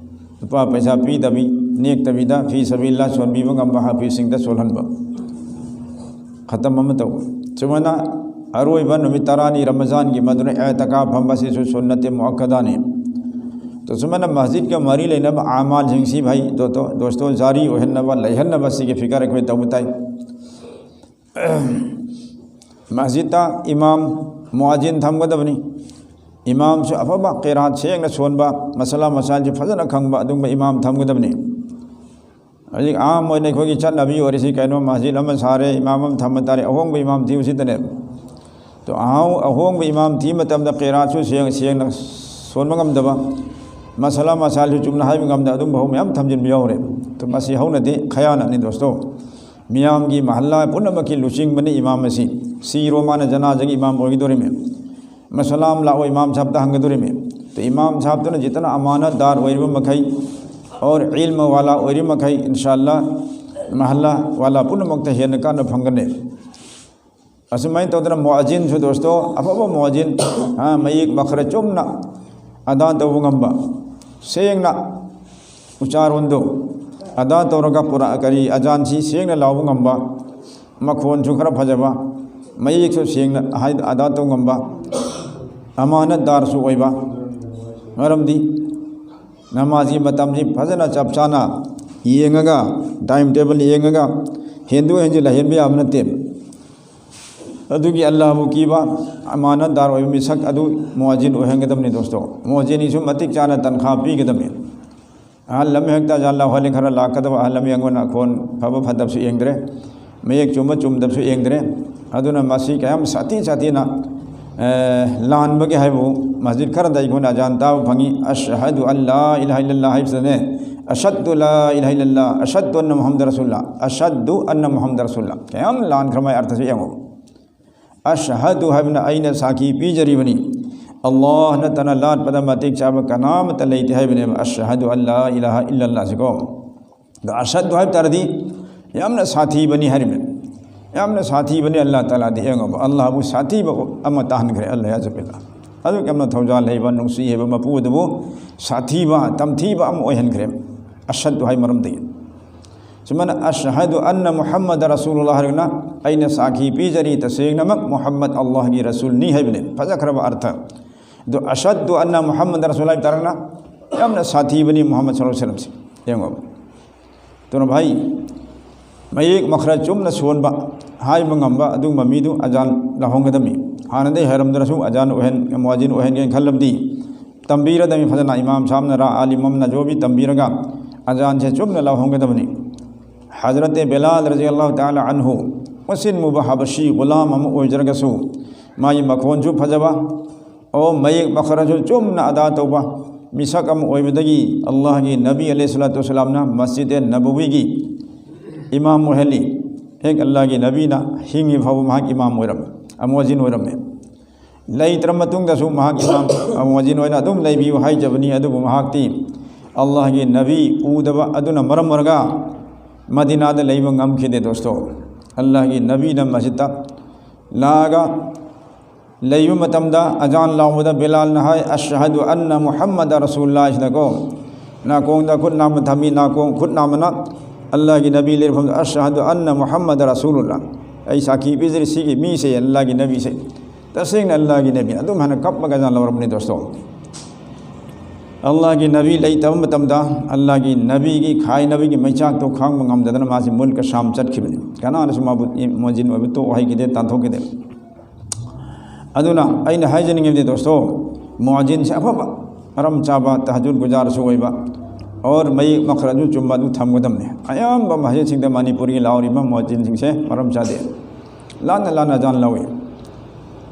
ꯂꯨꯄꯥ ꯄꯩꯁꯥ ꯄꯤꯗꯕꯤ, ꯅꯦꯛꯇꯕꯤꯗ ꯐꯤ ꯁꯕꯤꯜꯂꯥ ꯁꯣꯟꯕꯤꯕ ꯉꯝꯕ ꯍꯥꯐꯤꯖꯁꯤꯡꯗ ꯁꯣꯜꯍꯟꯕ꯫ ꯈꯇꯝ ꯑꯃ ꯇꯧꯕ꯫ ꯁꯨꯃꯥꯏꯅ ꯑꯔꯣꯏꯕ ꯅꯨꯃꯤꯠ ꯇꯔꯥꯅꯤ ꯔꯃꯖꯥꯟꯒꯤ ꯃꯗꯨꯅ ꯑꯦꯇꯀꯥꯐ ꯐꯝꯕꯁꯤꯁꯨ ꯁꯨꯟꯅꯠꯇ ꯃꯨꯑꯛꯀꯗꯥꯅꯤ꯫ ꯇꯣ ꯁꯨꯃꯥꯏꯅ ꯃꯁꯖꯤꯗꯀ ꯃꯔꯤ ꯂꯩꯅꯕ ꯑꯃꯥꯜꯁꯤꯡꯁꯤ ꯚꯥꯏ, ꯗꯣꯇꯣ-, ꯗꯣꯁꯇꯣ, ꯖꯥꯔꯤ ꯑꯣꯏꯍꯟꯅꯕ, ꯂꯩꯍꯟꯅꯕ ꯁꯤꯒꯤ ꯐꯤꯀꯔ ꯑꯩꯈꯣꯏ ꯇꯧꯕ ꯇꯥꯏ꯫ ꯃꯁꯖꯤꯗꯇ ꯏꯃꯥꯝ, ꯃꯨꯑꯖꯤꯟ ꯊꯝꯒꯗꯕꯅꯤ꯫ ꯏꯃꯥꯝꯁꯨ ꯑꯐꯕ, ꯀꯤꯔꯥꯠ ꯁꯦꯡꯅ ꯁꯣꯟꯕ, ꯃꯁꯥꯂꯥ ꯃꯁꯥꯏꯜꯁꯤ ꯐꯖꯅ ꯈꯪꯕ ꯑꯗꯨꯒꯨꯝꯕ ꯏꯃꯥꯝ ꯊꯝꯒꯗꯕꯅꯤ꯫ ꯍꯧꯖꯤꯛ ꯑꯥꯝ ꯑꯣꯏꯅ ꯑꯩꯈꯣꯏꯒꯤ ꯆꯠꯅꯕꯤ ꯑꯣꯏꯔꯤꯁꯤ ꯀꯩꯅꯣ, ꯃꯁꯖꯤꯗ ꯑꯃ ꯁꯥꯔꯦ, ꯏꯃꯥꯝ ꯑꯃ ꯊꯝꯕ ꯇꯥꯔꯦ, ꯑꯍꯣꯡꯕ ꯏꯃꯥꯝ ꯊꯤꯕꯁꯤꯗꯅꯦ꯫ ꯇꯣ ꯑꯍꯥꯎ-, ꯑꯍꯣꯡꯕ ꯏꯃꯥꯝ ꯊꯤꯕ ꯃꯇꯝꯗ ꯀꯤꯔꯥꯠꯁꯨ ꯁꯦꯡ-, ꯁꯦꯡꯅ ꯁꯣꯟꯕ ꯉꯝꯗꯕ, ꯃꯁꯥꯂꯥ ꯃꯁꯥꯏꯜꯁꯨ ꯆꯨꯝꯅ ꯍꯥꯏꯕ ꯉꯝꯗꯦ, ꯑꯗꯨꯝꯕ ꯃꯌꯥꯝ ꯊꯝꯖꯤꯟꯕ ꯌꯥꯎꯔꯦ꯫ ꯑꯗꯨ ꯃꯁꯤ ꯍꯧꯅꯗꯦ, ꯈꯌꯥꯅꯠꯅꯤ ꯗꯣꯁꯇꯣ꯫ ꯃꯤꯌꯥꯝꯒꯤ ꯃꯍꯜꯂꯥ ꯄꯨꯝꯅꯃꯛꯀꯤ ꯂꯨꯆꯤꯡꯕꯅꯤ ꯏꯃꯥꯝ ꯑꯁꯤ꯫ ꯁꯤꯔꯣ ꯃꯥꯅ ꯖꯅꯥꯖꯥꯒꯤ ꯏꯃꯥꯝ ꯑꯣꯏꯒꯗꯧꯔꯤꯃꯤ꯫ ꯃꯁꯥꯂꯥ ꯑꯃ ꯂꯥꯛꯑꯣ ꯏꯃꯥꯝ ꯁꯥꯍꯕꯇ ꯍꯪꯒꯗꯧꯔꯤꯃꯤ꯫ ꯑꯗꯨ ꯏꯃꯥꯝ ꯁꯥꯍꯕꯇꯨꯅ ꯖꯤꯇꯅ ꯑꯃꯥꯅꯠꯗꯥꯔ ꯑꯣꯏꯔꯤꯕ ꯃꯈꯩ, ꯑꯣꯔ ꯏꯜꯃ ꯋꯥꯂꯥ ꯑꯣꯏꯔꯤꯕ ꯃꯈꯩ, ꯏꯟꯁꯥ ꯑꯜꯂꯥ ꯃꯍꯜꯂꯥ ꯋꯥꯂꯥ ꯄꯨꯝꯅꯃꯛꯇ ꯍꯦꯟꯅ ꯀꯥꯟꯅꯕ ꯐꯪꯒꯅꯤ꯫ ꯑꯁꯨꯃꯥꯏꯅ ꯇꯧꯗꯅ ꯃꯨꯑꯖꯤꯟꯁꯨ ꯗꯣꯁꯇꯣ, ꯑꯐꯕ ꯃꯨꯑꯖꯤꯟ, ꯑ, ꯃꯌꯦꯛ ꯃꯈꯔ ꯆꯨꯝꯅ ꯑꯗꯥ ꯇꯧꯕ ꯉꯝꯕ, ꯁꯦꯡꯅ ꯎꯆꯥꯔꯣꯟꯗꯣ ꯑꯗꯥ ꯇꯧꯔꯒ ꯀꯨꯔꯥ-, ꯀꯔꯤ, ꯑꯖꯥꯟꯁꯤ ꯁꯦꯡꯅ ꯂꯥꯎꯕ ꯉꯝꯕ, ꯃꯈꯣꯟꯁꯨ ꯈꯔ ꯐꯖꯕ, ꯃꯌꯦꯛꯁꯨ ꯁꯦꯡꯅ ꯍꯥꯏ-, ꯑꯗꯥ ꯇꯧ ꯉꯝꯕ, ꯑꯃꯥꯅꯠꯗꯥꯔꯁꯨ ꯑꯣꯏꯕ꯫ ꯃꯔꯝꯗꯤ ꯅꯃꯥꯖꯒꯤ ꯃꯇꯝꯁꯤ ꯐꯖꯅ ꯆꯞ ꯆꯥꯅ ꯌꯦꯡꯉꯒ, time table ꯌꯦꯡꯉꯒ, ꯍꯦꯟꯗꯣꯛ ꯍꯦꯟꯖꯤꯜ ꯍꯦꯟꯕ ꯌꯥꯕ ꯅꯠꯇꯦ꯫ ꯑꯗꯨꯒꯤ ꯑꯜꯂꯥꯍꯕꯨ ꯀꯤꯕ, ꯑꯃꯥꯅꯠꯗꯥꯔ ꯑꯣꯏꯕ ꯃꯤꯁꯛ ꯑꯗꯨ ꯃꯨꯑꯖꯤꯟ ꯑꯣꯏꯍꯟꯒꯗꯕꯅꯤ ꯗꯣꯁꯇꯣ꯫ ꯃꯨꯑꯖꯤꯟꯒꯤꯁꯨ ꯃꯇꯤꯛ ꯆꯥꯅ ꯇꯟꯈꯥ ꯄꯤꯒꯗꯕꯅꯤ꯫ ꯑꯍꯜ ꯑꯃ ꯍꯦꯛꯇ ꯑꯖꯥꯟ ꯂꯥꯎꯍꯜꯂꯤ, ꯈꯔ ꯂꯥꯛꯀꯗꯕ ꯑꯍꯜ ꯑꯃ ꯌꯦꯡꯉꯣꯅ, ꯈꯣꯟ ꯐꯕ ꯐꯠꯇꯕꯁꯨ ꯌꯦꯡꯗ꯭ꯔꯦ, ꯃꯌꯦꯛ ꯆꯨꯝꯕ ꯆꯨꯝꯗꯕꯁꯨ ꯌꯦꯡꯗ꯭ꯔꯦ꯫ ꯑꯗꯨꯅ ꯃꯁꯤ ꯀꯌꯥꯝ ꯁꯥꯊꯤ ꯁꯥꯊꯤꯅ, ꯑꯦ, ꯂꯥꯟꯕꯒꯦ ꯍꯥꯏꯕꯨ, ꯃꯁꯖꯤꯗ ꯈꯔꯗ ꯑꯩꯈꯣꯏꯅ ꯑꯖꯥꯟ ꯇꯥꯕ ꯐꯪꯉꯤ, "ꯑꯁꯍꯗꯨ ꯑꯜ ꯂꯥ ꯏꯂꯥꯍ ꯏꯜꯂꯜꯂꯥꯍ" ꯍꯥꯏꯕꯁꯤꯗꯅꯦ, "ꯑꯁꯍꯗꯨ ꯂꯥ ꯏꯂꯥꯍ ꯏꯜꯂꯜꯂꯥꯍ, ꯑꯁꯍꯗꯨ ꯑꯟꯅ ꯃꯨꯍꯝꯃꯗ ꯔꯁꯨꯜꯂꯥ, ꯑꯁꯍꯗꯨ ꯑꯟꯅ ꯃꯨꯍꯝꯃꯗ ꯔꯁꯨꯜꯂꯥ"꯫ ꯀꯌꯥꯝ ꯂꯥꯟꯈ꯭ꯔ ꯃꯥꯏ ꯑꯔꯊꯁꯨ ꯌꯦꯡꯉꯣ꯫ "ꯑꯁꯍꯗꯨ" ꯍꯥꯏꯕꯅ ꯑꯩꯅ ꯁꯥꯈꯤ ꯄꯤꯖꯔꯤꯕꯅꯤ, ꯑꯜꯂꯥꯍ ꯅꯠꯇꯅ ꯂꯥꯠꯄꯗ ꯃꯇꯤꯛ ꯆꯥꯕ ꯀꯅꯥꯃꯠꯇ ꯂꯩꯇꯦ ꯍꯥꯏꯕꯅꯦꯕ, "ꯑꯁꯍꯗꯨ ꯑꯜ ꯂꯥ ꯏꯂꯥꯍ ꯏꯜꯂꯜꯂꯥꯍ" ꯁꯤꯀꯣ꯫ ꯑꯗꯣ "ꯑꯁꯍꯗꯨ" ꯍꯥꯏꯕ ꯇꯥꯔꯗꯤ ꯌꯥꯝꯅ ꯁꯥꯊꯤꯕꯅꯤ ꯍꯥꯏꯔꯤꯕꯅꯤ꯫ ꯌꯥꯝꯅ ꯁꯥꯊꯤꯕꯅꯤ ꯑꯜꯂꯥꯍ ꯇꯥꯂꯥꯗꯤ꯫ ꯌꯦꯡꯉꯣꯕ, ꯑꯜꯂꯥꯍꯕꯨ ꯁꯥꯊꯤꯕ ꯑꯃ ꯇꯥꯍꯟꯈ꯭ꯔꯦ, ꯑꯜꯂꯥꯍ ꯌꯥꯖꯨꯕꯤꯜꯂꯥ꯫ ꯑꯗꯨꯛ ꯌꯥꯝꯅ ꯊꯧꯖꯥꯜ ꯍꯩꯕ, ꯅꯨꯡꯁꯤ ꯍꯩꯕ ꯃꯄꯨ ꯑꯗꯨꯕꯨ ꯁꯥꯊꯤꯕ, ꯇꯝꯊꯤꯕ ꯑꯃ ꯑꯣꯏꯍꯟꯈ꯭ꯔꯦ꯫ "ꯑꯁꯍꯗꯨ" ꯍꯥꯏ ꯃꯔꯝꯗꯒꯤ꯫ ꯁꯨꯃꯥꯏꯅ "ꯑꯁꯍꯗꯨ ꯑꯟꯅ ꯃꯨꯍꯝꯃꯗ ꯔꯁꯨꯂꯨꯜꯂꯥꯍ" ꯍꯥꯏꯔꯒꯅ, "ꯑꯩꯅ ꯁꯥꯈꯤ ꯄꯤꯖꯔꯤ ꯇꯁꯦꯡꯅꯃꯛ ꯃꯨꯍꯝꯃꯗ ꯑꯜꯂꯥꯍꯒꯤ ꯔꯁꯨꯜꯅꯤ" ꯍꯥꯏꯕꯅꯤ꯫ ꯐꯖꯈ꯭ꯔꯕ ꯑꯔꯊ꯫ ꯑꯗꯨ "ꯑꯁꯍꯗꯨ ꯑꯟꯅ ꯃꯨꯍꯝꯃꯗ ꯔꯁꯨꯜ" ꯍꯥꯏꯕ ꯇꯥꯔꯒꯅ ꯌꯥꯝꯅ ꯁꯥꯊꯤꯕꯅꯤ ꯃꯨꯍꯝꯃꯗ ꯁꯜꯂꯜꯂꯥꯍꯨ ꯑꯂꯥꯏꯍꯤ ꯋꯁꯜꯂꯝꯁꯤ꯫ ꯌꯦꯡꯉꯣ꯫ ꯑꯗꯨꯅ ꯚꯥꯏ, ꯃꯌꯦꯛ ꯃꯈꯔ ꯆꯨꯝꯅ ꯁꯣꯟꯕ, ꯍꯥꯏꯕ ꯉꯝꯕ ꯑꯗꯨꯒꯨꯝꯕ ꯃꯤꯗꯨ ꯑꯖꯥꯟ ꯂꯧꯍꯣꯡꯒꯗꯕꯅꯤ꯫ ꯍꯥꯟꯅꯗꯩ ꯍꯩꯔꯝꯗ꯭ꯔꯁꯨ ꯑꯖꯥꯟ ꯑꯣꯏꯍꯟ-, ꯃꯨꯑꯖꯤꯟ ꯑꯣꯏꯍꯟꯒꯦꯅ ꯈꯜꯂꯕꯗꯤ ꯇꯝꯕꯤꯔꯗꯕꯅꯤ ꯐꯖꯅ, ꯏꯃꯥꯝ ꯁꯥꯍꯕꯅꯔ, ꯑꯥꯂꯤꯝ ꯑꯃꯅ ꯖꯣꯕꯤ ꯇꯝꯕꯤꯔꯒ ꯑꯖꯥꯟꯁꯦ ꯆꯨꯝꯅ ꯂꯧꯍꯣꯡꯒꯗꯕꯅꯤ꯫ ꯍꯖꯔꯠꯇꯦ ꯕꯤꯂꯥꯜ ꯔꯖꯤꯌꯜꯂꯥꯍꯨ ꯇꯥꯂꯥ ꯑꯟꯍꯨ, ꯃꯨꯁꯂꯤꯝ ꯃꯨꯕ ꯍꯕꯁꯤ ꯒꯨꯂꯥꯝ ꯑꯃ ꯑꯣꯏꯖꯔꯒꯁꯨ, ꯃꯥꯒꯤ ꯃꯈꯣꯟꯁꯨ ꯐꯖꯕ, ꯑꯣ, ꯃꯌꯦꯛ ꯃꯈꯔꯁꯨ ꯆꯨꯝꯅ ꯑꯗꯥ ꯇꯧꯕ, ꯃꯤꯁꯛ ꯑꯃ ꯑꯣꯏꯕꯗꯒꯤ ꯑꯜꯂꯥꯍꯒꯤ ꯅꯕꯤ ꯑꯂꯩꯍꯤ ꯁꯂꯥꯇꯨ ꯋꯁꯁꯂꯥꯝꯅ ꯃꯁꯖꯤꯗ ꯅꯕꯋꯤꯒꯤ ꯏꯃꯥꯝ ꯑꯣꯏꯍꯜꯂꯤ꯫ ꯍꯦꯛ ꯑꯜꯂꯥꯍꯒꯤ ꯅꯕꯤꯅ ꯍꯤꯡꯉꯤ ꯐꯥꯎꯕ ꯃꯍꯥꯛ ꯏꯃꯥꯝ ꯑꯣꯏꯔꯝꯃꯤ, ꯃꯨꯑꯖꯤꯟ ꯑꯣꯏꯔꯝꯃꯤ꯫ ꯂꯩꯇ꯭ꯔ ꯃꯇꯨꯡꯗꯁꯨ ꯃꯍꯥꯛ ꯏꯃꯥꯝ ꯃꯨꯑꯖꯤꯟ ꯑꯣꯏꯅ ꯑꯗꯨꯝ ꯂꯩꯕꯤꯌꯨ ꯍꯥꯏꯖꯕꯅꯤ꯫ ꯑꯗꯨꯕꯨ ꯃꯍꯥꯛꯇꯤ ꯑꯜꯂꯥꯍꯒꯤ ꯅꯕꯤ ꯎꯗꯕ ꯑꯗꯨꯅ ꯃꯔꯝ ꯑꯣꯏꯔꯒ ꯃꯗꯤꯅꯥꯗ ꯂꯩꯕ ꯉꯝꯈꯤꯗꯦ꯫ ꯗꯣꯁꯇꯣ, ꯑꯜꯂꯥꯍꯒꯤ ꯅꯕꯤꯅ ꯃꯁꯖꯤꯗꯇ ꯂꯥꯛꯑꯒ ꯂꯩꯕ ꯃꯇꯝꯗ ꯑꯖꯥꯟ ꯂꯥꯎꯕꯗ ꯕꯤꯂꯥꯜꯅ ꯍꯥꯏ, "ꯑꯁꯍꯗꯨ ꯑꯟꯅ ꯃꯨꯍꯝꯃꯗ ꯔꯁꯨꯜꯂꯥꯍ" ꯍꯥꯏꯁꯤꯅꯀꯣ, ꯅꯥꯀꯣꯡꯗ ꯈꯨꯠ ꯅꯥꯝꯃ ꯊꯝꯃꯤ, ꯅꯥꯀꯣꯡ ꯈꯨꯠ ꯅꯥꯝꯃꯅ ꯑꯜꯂꯥꯍꯒꯤ ꯅꯕꯤ ꯂꯩꯔꯐꯝꯗ, "ꯑꯁꯍꯗꯨ ꯑꯟꯅ ꯃꯨꯍꯝꯃꯗ ꯔꯁꯨꯜꯂꯥꯍ", ꯑꯩ ꯁꯥꯈꯤ ꯄꯤꯖꯔꯤ ꯁꯤꯒꯤ ꯃꯤꯁꯦ ꯑꯜꯂꯥꯍꯒꯤ ꯅꯕꯤꯁꯦ, ꯇꯁꯦꯡꯅ ꯑꯜꯂꯥꯍꯒꯤ ꯅꯕꯤ꯫ ꯑꯗꯨꯝ ꯍꯥꯏꯅ ꯀꯞꯄꯒ ꯑꯖꯥꯟ ꯂꯧꯔꯝꯕꯅꯤ꯫ ꯗꯣꯁꯇꯣ, ꯑꯜꯂꯥꯍꯒꯤ ꯅꯕꯤ ꯂꯩꯇꯕ ꯃꯇꯝꯗ ꯑꯜꯂꯥꯍꯒꯤ ꯅꯕꯤꯒꯤ ꯈꯥꯏꯅꯕꯒꯤ ꯃꯩꯆꯥꯛꯇꯣ ꯈꯥꯡꯕ ꯉꯝꯗꯗꯅ ꯃꯥꯁꯤ ꯃꯨꯜꯀ ꯁꯥꯝ ꯆꯠꯈꯤꯕꯅꯤ꯫ ꯀꯅꯥꯅꯁꯨ ꯃꯥꯕꯨ ꯃꯨꯑꯖꯤꯟ ꯑꯣꯏꯕ ꯇꯣꯛ ꯍꯥꯏꯈꯤꯗꯦ, ꯇꯥꯟꯊꯣꯛꯈꯤꯗꯦ꯫ ꯑꯗꯨꯅ ꯑꯩꯅ ꯍꯥꯏꯖꯅꯤꯡꯉꯤꯕꯗꯤ, ꯗꯣꯁꯇꯣ, ꯃꯨꯑꯖꯤꯟꯁꯦ ꯑꯐꯕ, ꯃꯔꯝ ꯆꯥꯕ, ꯇꯍꯖꯨꯗ ꯒꯨꯖꯥꯔꯁꯨ ꯑꯣꯏꯕ, ꯑꯣꯔ ꯃꯌꯦꯛ ꯃꯈꯔꯖꯨ ꯆꯨꯝꯕ ꯑꯗꯨ ꯊꯝꯒꯗꯕꯅꯤ꯫ ꯑꯌꯥꯝꯕ ꯃꯁꯖꯤꯗꯁꯤꯡꯗ ꯃꯅꯤꯄꯨꯔꯒꯤ ꯂꯥꯎꯔꯤꯕ ꯃꯨꯑꯖꯤꯟꯁꯤꯡꯁꯦ ꯃꯔꯝ ꯆꯥꯗꯦ, ꯂꯥꯟꯅ ꯂꯥꯟꯅ ꯑꯖꯥꯟ ꯂꯧꯏ꯫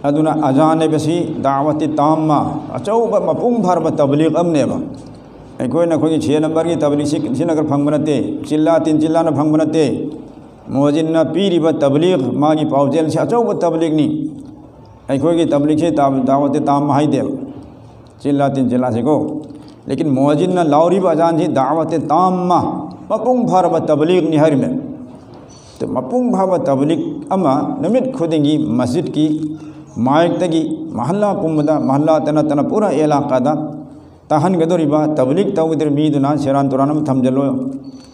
ꯑꯗꯨꯅ ꯑꯖꯥꯟ ꯍꯥꯏꯕꯁꯤ ꯗꯥꯋꯠꯇꯤ ꯇꯥꯝꯃ, ꯑꯆꯧꯕ ꯃꯄꯨꯡ ꯐꯥꯔꯕ ꯇꯕꯂꯤꯒ ꯑꯃꯅꯦꯕ꯫ ꯑꯩꯈꯣꯏꯅ ꯑꯩꯈꯣꯏꯒꯤ ꯁꯦ ꯅꯝꯕꯔꯒꯤ ꯇꯕꯂꯤꯒꯁꯤ ꯁꯤꯅ ꯈꯔ ꯐꯪꯕ ꯅꯠꯇꯦ, ꯆꯤꯜꯂꯥ ꯇꯤꯟ ꯆꯤꯜꯂꯥꯅ ꯐꯪꯕ ꯅꯠꯇꯦ꯫ ꯃꯨꯑꯖꯤꯟꯅ ꯄꯤꯔꯤꯕ ꯇꯕꯂꯤꯒ, ꯃꯥꯒꯤ ꯄꯥꯎꯖꯦꯜꯁꯤ ꯑꯆꯧꯕ ꯇꯕꯂꯤꯒꯅꯤ꯫ ꯑꯩꯈꯣꯏꯒꯤ ꯇꯕꯂꯤꯒꯁꯤ ꯇꯥ-, ꯗꯥꯋꯠꯇꯤ ꯇꯥꯝꯃ ꯍꯥꯏꯗꯦꯕ, ꯆꯤꯜꯂꯥ ꯇꯤꯟ ꯆꯤꯜꯂꯥꯁꯤꯀꯣ꯫ ꯂꯦꯀꯤꯟ ꯃꯨꯑꯖꯤꯟꯅ ꯂꯥꯎꯔꯤꯕ ꯑꯖꯥꯟꯁꯤ ꯗꯥꯋꯠꯇꯤ ꯇꯥꯝꯃ, ꯃꯄꯨꯡ ꯐꯥꯔꯕ ꯇꯕꯂꯤꯒꯅꯤ ꯍꯥꯏꯔꯤꯃꯦ꯫ ꯇ-, ꯃꯄꯨꯡ ꯐꯥꯕ ꯇꯕꯂꯤꯒ ꯑꯃ ꯅꯨꯃꯤꯠ ꯈꯨꯗꯤꯡꯒꯤ ꯃꯁꯖꯤꯗꯀꯤ ꯃꯥꯏꯛꯇꯒꯤ ꯃꯍꯜꯂꯥ ꯄꯨꯝꯕꯗ, ꯃꯍꯜꯂꯥꯇ ꯅꯠꯇꯅ ꯄꯨꯔꯥ ꯑꯦꯂꯥꯀꯥꯗ ꯇꯥꯍꯟꯒꯗꯧꯔꯤꯕ, ꯇꯕꯂꯤꯒ ꯇꯧꯒꯗꯧꯔꯤꯕ ꯃꯤꯗꯨꯅ ꯁꯦꯔꯥꯟ ꯇꯨꯔꯥꯟ ꯑꯃ ꯊꯝꯖꯤꯜꯂꯣ,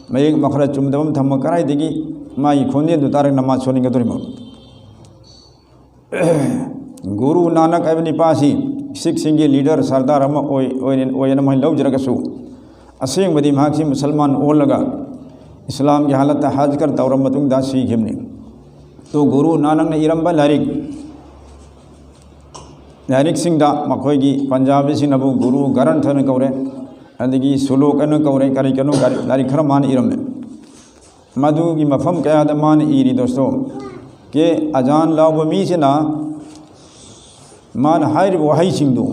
ꯃꯌꯦꯛ ꯃꯈꯔ ꯆꯨꯝꯗꯕ ꯑꯃ ꯊꯝꯃ ꯀꯗꯥꯏꯗꯒꯤ ꯃꯥꯒꯤ ꯈꯣꯟꯖꯦꯜꯗꯨ ꯇꯥꯔꯒ ꯅꯃꯥꯖ ꯁꯣꯟꯅꯤꯡꯒꯗꯧꯔꯤꯃꯣ? ꯒꯨꯔꯨ ꯅꯥꯅꯛ ꯍꯥꯏꯕ ꯅꯤꯄꯥꯁꯤ ꯁꯤꯈꯁꯤꯡꯒꯤ ꯂꯤꯗꯔ, ꯁꯔꯗꯥꯔ ꯑꯃ ꯑꯣꯏ-, ꯑꯣꯏꯅ, ꯑꯣꯏꯅ ꯃꯣꯏ ꯂꯧꯖꯔꯒꯁꯨ, ꯑꯁꯦꯡꯕꯗꯤ ꯃꯍꯥꯛꯁꯤ ꯃꯨꯁꯜꯃꯥꯟ ꯑꯣꯜꯂꯒ ꯏꯁꯂꯥꯝꯒꯤ ꯍꯥꯂꯠꯇ ꯍꯖ ꯀꯔ ꯇꯧꯔꯕ ꯃꯇꯨꯡꯗ ꯁꯤꯈꯤꯕꯅꯤ꯫ ꯇꯣ ꯒꯨꯔꯨ ꯅꯥꯅꯛꯅ ꯏꯔꯝꯕ ꯂꯥꯏꯔꯤꯛ, ꯂꯥꯏꯔꯤꯛꯁꯤꯡꯗ ꯃꯈꯣꯏꯒꯤ ꯄꯟꯖꯥꯕꯤꯁꯤꯡꯅꯕꯨ ꯒꯨꯔꯨ ꯒ꯭ꯔꯟꯊ ꯍꯥꯏꯅ ꯀꯧꯔꯦ, ꯑꯗꯒꯤ ꯁꯨꯂꯣꯛ ꯍꯥꯏꯅ ꯀꯧꯔꯦ, ꯀꯔꯤ ꯀꯩꯅꯣ ꯂꯥꯏꯔꯤꯛ, ꯂꯥꯏꯔꯤꯛ ꯈꯔ ꯃꯥꯅ ꯏꯔꯝꯃꯦ꯫ ꯃꯗꯨꯒꯤ ꯃꯐꯝ ꯀꯌꯥꯗ ꯃꯥꯅ ꯏꯔꯤ, ꯗꯣꯁꯇꯣ, ꯀꯦ ꯑꯖꯥꯟ ꯂꯥꯎꯕ ꯃꯤꯁꯤꯅ ꯃꯥꯅ ꯍꯥꯏꯔꯤꯕ ꯋꯥꯍꯩꯁꯤꯡꯗꯨ,